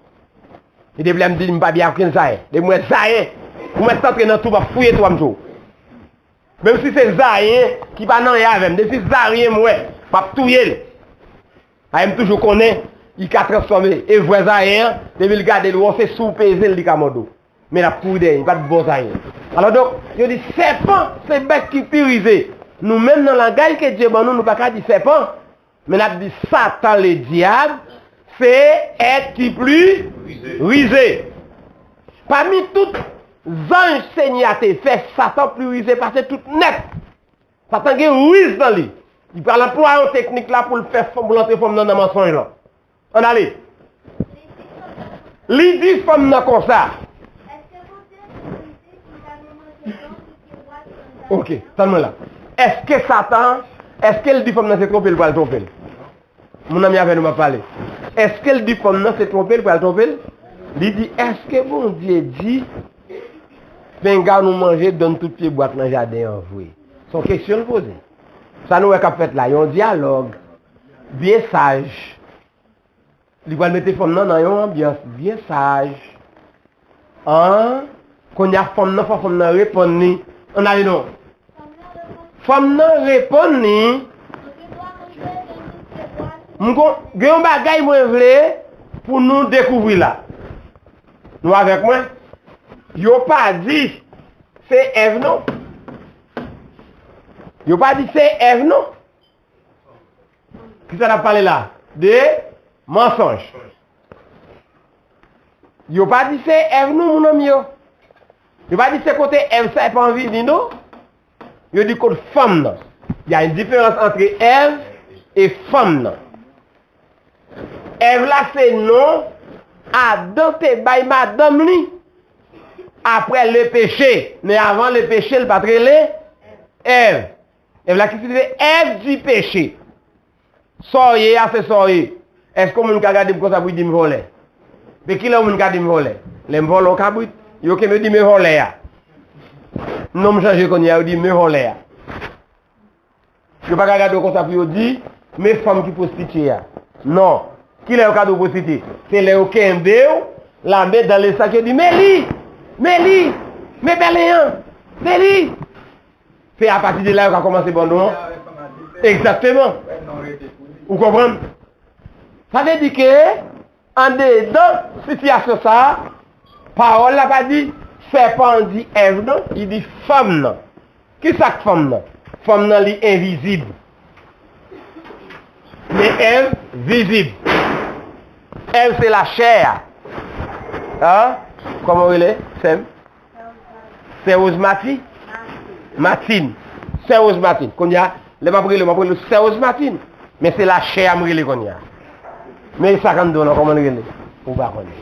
E depi lè m di m pa byen ak okenn zaryen. Depi m wè zaryen, ou mèt antre nan twou, m ap fouye twou a, m di w. Menm si se zaryen ki pa nan anyen avè m, depi se zaryen m wè, m ap touye l. Paske m toujou konnen li ka transfòme. E vrè zaryen an, depi l gade l wè w, se si w peze l, li ka mòde w. Men l ap kouri dèyè, li pa t bon zaryen. Alò donk, yo di sèpan se bèt ki pi rize. Nou menm nan langay ke Dye ban nou, nou pa ka di sèpan. Men n ap di Satan ledyab se èt ki pli rize. Pami tout zanj Senyè a te fè, Satan pli rize pase tout nèt. Satan gen riz nan li. Li pral anplwaye yon teknik la pou l fè fanm, pou l antre fanm nan nan mansonj lan. Ann ale. Li di fanm nan konsa. Ok, tann mwen la. Èske Satan, èske l di fanm nan se twonpe l pral twonpe l? Mon ami, avè nou m ap pale. Èske l di fanm nan se twonpe l pral twonpe l? Li di, èske Bondye di penga nou manje donn tout pye bwa k nan jaden an vre? Se yon kesyon l poze. Sa nou wè k ap fèt la, yon dyalòg byen saj. Li pral mete fanm nan nan yon anbyans byen saj. An, kounye a fanm nan, fò fanm nan reponn li. Ann ale non. Fanm nan reponn li. M gon, gen yon bagay mwen vle pou nou dekouvri la. Nou avèk mwen? Yo pa di se Èv non. Yo pa di se Èv non. Kisa n ap pale la? De mansonj. Yo pa di se Èv non, mon ami yo. Yo pa di se kote Èv sèpan vini non. Yo di kot fanm nan. Y a une différence entre Èv e fanm nan. Èv la se non Adan te bay madanm li apre le péché. Men avan le péché, l pa t rele Èv. Èv la ki siyifi Èv di peche. Sa w ye a, se sa w ye. Èske yon moun ka gade m konsa pou l di m vòlè? Men kilè yon moun ka di m vòlè? Lè m vòlè yon kabrit, yo kenbe yo di men vòlè a. Non m chanje kounye a, yo di men vòlè a. Yo pa ka gade w konsa pou yo di men fanm ki pwostitye a. Non. Kilè yo ka di w pwostitye? Se lè yo kenbe w, la men dan le sak, yo di men li, men li, men pèlen an, men li. Se apati de la yo ka kòmanse ban non an. Egzakteman. Ou konprann? Sa vle di ke andedan sitiyasyon sa a, pawòl la pa di sèpan an di Èv non, li di fanm nan. Kisa k fanm nan? Fanm nan li envizib. Men Èv vizib. Èv se lachè a. An? Kòman w rele, sè m? Sè Rose Mati? Matin. Sè Rose Matin. Kounye a, lè m ap rele w, m ap rele w Sè Rose Matin. Men se lachè a m rele kounye a. Men sa k anndan w lan, kòman l rele? Ou pa konnen.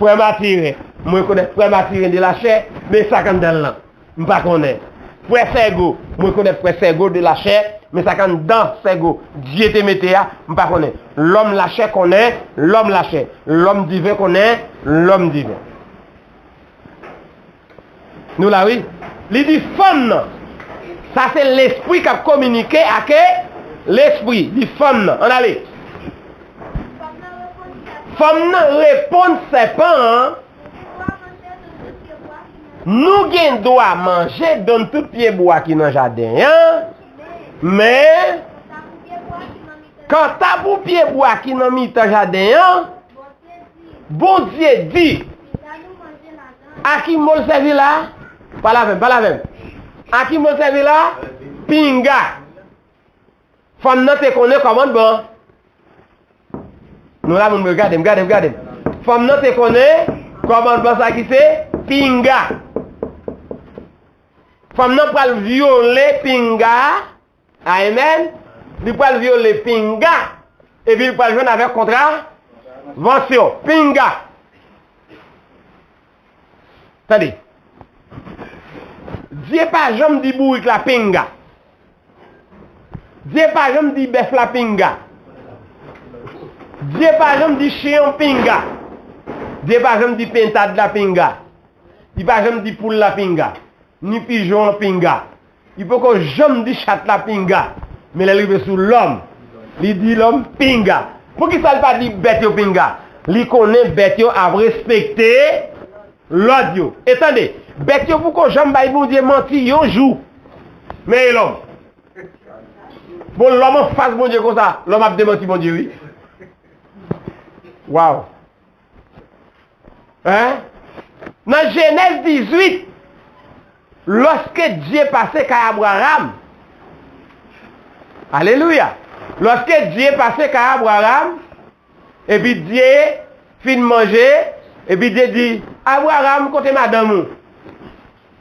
Frè Matiren. Mwen rekonèt frè Matiren de lachè, men sa k anndan l lan, m pa konnen. Frè Sègo. Mwen rekonèt frè Sègo de lachè, men sa k anndan Sègo, Dye te mete a, m pa konnen. Lòm lachè konnen lòm lachè. Lòm diven konnen lòm diven. Nou la, wi. Li di fanm nan. Sa se lespri k ap kominike ak lespri. Di fanm nan. Ann ale. Fanm nan reponn sèpan an, nou gen dwa manje donn tout pye bwa ki nan jaden an, men kanta pou pye bwa ki nan mitan jaden an, Bondye di, a ki mo l sèvi la? Pale avè m, pale avè m. A ki mo l sèvi la? Pinga. Fanm nan te konnen kòmandman. Nou la, moun mwen, gade m, gade m, gade m. Fanm nan te konnen kòmandman sa ki se pinga. Fanm nan pral vyole pinga. Amèn. Li pral vyole pinga. Epi li pral jwenn avèk kontravansyon. Pinga. Tande. Dye pa janm di bourik la pinga. Dye pa janm di bèf la pinga. Dye pa janm di chen an pinga. Dye pa janm di pentad la pinga. Li pa janm di poul la pinga. Ni pijon an pinga. Li poko janm di chat la pinga. Men lè l rive sou lòm, li di lòm pinga. Poukisa l pa di bèt yo pinga? Li konnen bèt yo ap respekte lòd yo. E tande, bèt yo poko janm bay Bondye manti yon jou. Men e lòm. Bon, lòm anfas Bondye konsa, lòm ap demanti Bondye, wi. Waw. Hein? Nan Jenèz dizuit, lòske Dye pase kay Abraram, alelouya, lòske Dye pase kay Abraram, epi Dye fin manje, epi Dye di, Abraram, kote madanm ou?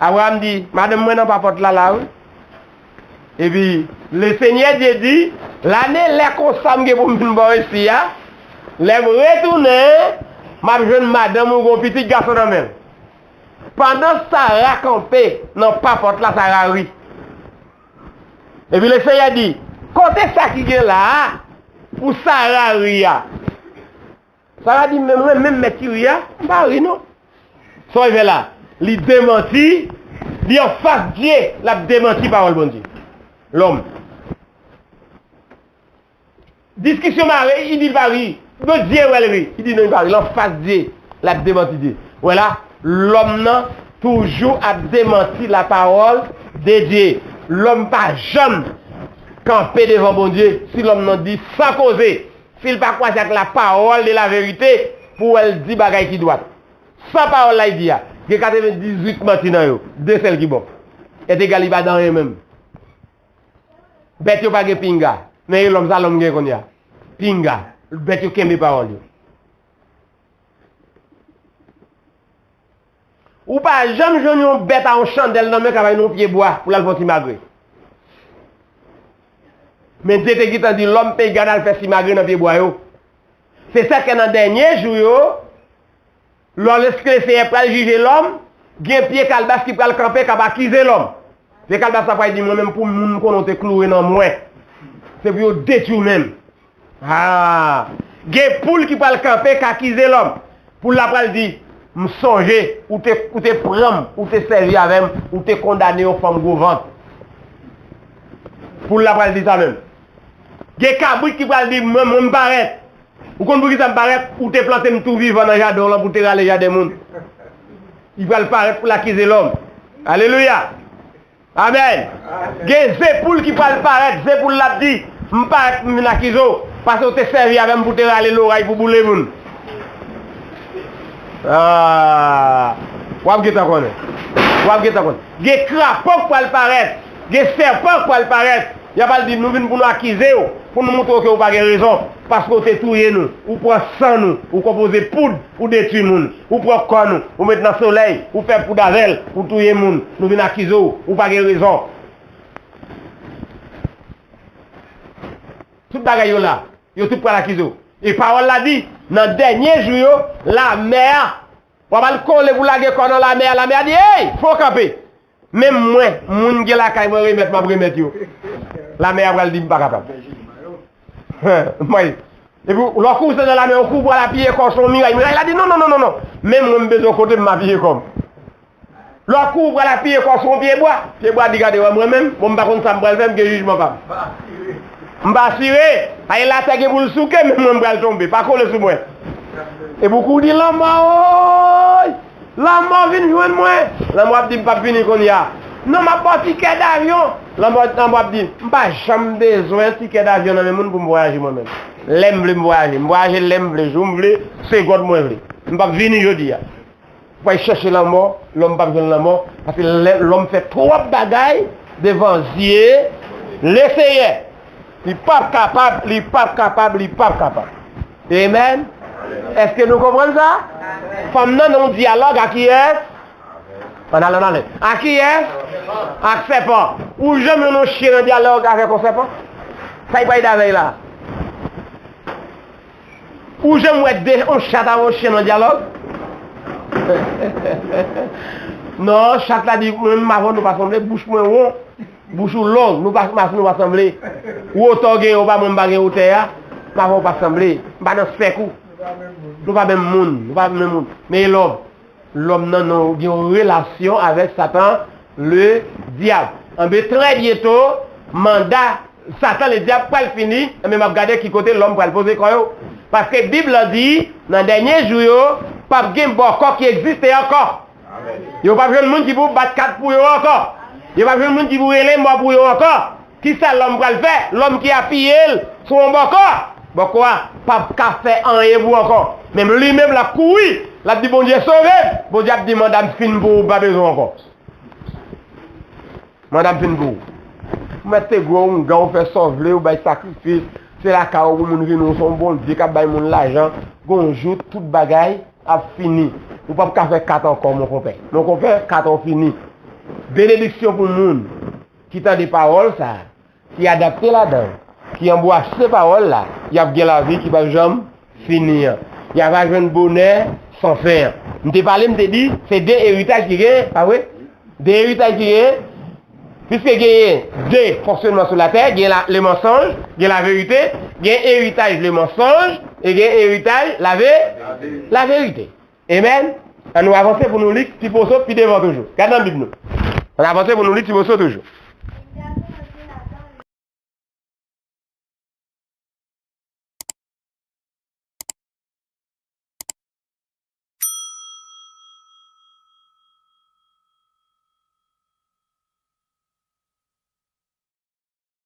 Abraram di, madanm mwen nan papòt la, la, wi. Epi, Lesenyè Dye di, lane lè konsa m gen pou m vin bò isi a, lè m retounen, m ap jwenn madanm ou gen yon pitit gason nan men l. Pandan Sara kanpe nan papòt la, Sara ri. Epi Lesenyè di, kote sa ki gen la a pou Sara ri a? Sara di, men mwen menm mèt ki ri a, m pa ri non. Sa w fè la? Li demanti, li anfas Dye, l ap demanti pawòl Bondye. Lòm. Diskisyon mare, li di l pa ri. Bondye wè l ri. Li di non, li pa ri. L anfas Dye, l ap demanti Dye. Wè la, lòm nan toujou ap demanti la parole de Dieu. Lòm pa janm kanpe devan Bondye si lòm nan di san koze. Si l pa kwaze ak la parole de la vérité pou wè l di bagay ki dwat. San pawòl la li di a, gen katrevendizuit manti nan yo, de sèl ki bon. Èt egal li pa dan anyen menm. Bèt yo pa gen pinga. Men e lòm sa lòm gen kounye a. Pinga. Bèt yo kenbe pawòl yo. Ou pa janm jwenn yon bèt a yon chandèl nan men k ap bay nou yon pye bwa pou l al fè yon ti magre. Men Dye te gentan di lòm pegàn al fè ti magre nan pye bwa yo. Se sa k fè nan dènye jou yo, lòske Lesenyè pral jije lòm, gen pye kalbas ki pral kanpe k ap akize lòm. Pye kalbas la pral di, mwen menm pou moun m konnen w te kloure nan mwen. Se pou yo detwi w menm. Ah, gen poul ki pral kanpe k akize lòm. Poul la pral di, m sonje, ou te, ou te pran m, ou te sèvi avè m, ou te kondane yon fanm gwo vant. Poul la pral di sa menm. Gen kabrit ki pral di, mwen, mwen m parèt. Ou konn poukisa m parèt? Ou te plante m tou vivan nan jaden w lan pou te rale jaden moun. Li pral parèt pou l akize lòm. Alelouya! Amèn. Gen ze poul ki pral parèt, ze poul la ap di, m parèt pou m vin akize w, paske w te sèvi avè m pou te rale loray pou boule moun. Ah, w ap gentan konnen. W ap gentan konnen. Gen krapo k pral parèt, gen sèpan k pral parèt. Y ap al di, nou vin pou nou akize w, pou nou montre w ke w pa gen rezon, paske w te touye nou, ou pran san nou, ou konpoze poud, ou detwi moun, ou pran kò nou, ou met nan solèy, ou fè poud avè l, ou touye moun, nou vin akize w, ou pa gen rezon. Tout bagay yo la, yo tout pral akize w. E pawòl la di, nan dènye jou yo, lamè a, w ap al kole pou lage kò nan lamè a, lamè a di, ey, fò w kanpe. Menm mwen, moun gen lakay mwen remèt, m ap remèt yo. Lamè a pral di m pa kapab. Mwen, epi lè w kouri nan lamè, w kouri pral apiye kò w sou yon miray. Miray la di, non, non, non, non, non. Menm mwen, m bezwen kote m apiye kò m. Lè w kouri pral apiye kò w sou yon pye bwa, pye bwa di, gade, wè mwen menm, bon, m pa konn sa m pral fè, m gen jijman pa m. M pa asire. Ay, latè gen pou l souke, men mwen, m pral tonbe. Pa kole sou mwen. Epi w kouri di, "Lanmò, oy! Lanmò, vin jwenn mwen!" Lanmò ap di, "M p ap vini kounye a. Non, m ap ba w tikè davyon." Lanmò, lanmò ap di, "M pa janm bezwen tikè davyon nan men moun pou m vwayaje mwen menm. Lè m vle m vwayaje, m vwayaje lè m vle, jou m vle, segond mwen vle. M p ap vini jodi a." Pou al chèche lanmò, lòm p ap jwenn lanmò, paske lè- lòm fè twòp bagay devan zye Leseyè. Li p ap kapab, li p ap kapab, li p ap kapab. Amen. Èske nou konprann sa? Fanm nan nan yon dyalòg ak kiyès? Ann ale, ann ale. Ak kiyès? Ak sèpan. Ou janm wè yon chen nan dyalòg avèk yon sèpan? Sa y pral avè l la? Ou janm wè de, yon chat avè yon chen nan dyalòg? Non, chat la di, "Mwen menm avè w nou pa sanble, bouch mwen won, bouch ou long, nou pa, nou pa sanble. Wotè w genyen, ou pa mwen m pa gen wotè a, m avè w pa sanble, m pa nan sèk ou. Nou pa menm moun, nou pa menm moun." Men lòm, lòm nan, nan gen yon relasyon avèk Satan, le dyab. Anben, trè byento, manda Satan, le dyab, pral fini, anben, m ap gade ki kote lòm pral poze kò yo. Paske Bib la di, nan dènye jou yo, p ap gen bòkò ki egziste ankò. Yo p ap jwenn moun ki pou bat kat pou yo ankò. Yo p ap jwenn moun ki pou rele mò pou yo ankò. Kisa lòm pral fè? Lòm ki apiye l sou yon bòkò. Bòkò a p ap ka fè anyen pou ankò. Men li menm l ap kouri, l ap di, "Bondye, sove m." Bondye ap di, "Manda m fin pou ou, m pa bezwen w ankò. Manda m fin pou ou." Ou mèt te gwo oungan, ou fè sa w vle, ou bay sakrifis, se lakay ou pou moun vini, ou se yon Bondye k ap bay moun lajan. Gon jou, tout bagay ap fini. Ou p ap ka fè kat ankò, mon konpè. Mon konpè, kat ou fini. Benediksyon pou moun ki tande pawòl sa a, ki adapte ladan l, ki anbrase pawòl la, y ap gen lavi ki p ap janm fini an. Y ap jwenn bonè san fen an. M te pale, m te di, se de eritaj ki gen, pa vre? De eritaj ki gen, piske genyen de fonksyonman sou latè, gen la, le mansonj, gen laverite, gen eritaj le mansonj, e gen eritaj lave, laverite. Amen. Ann nou avanse pou nou li ti poso pi devan toujou. Gad nan Bib nou. Ann avanse pou nou li ti poso toujou.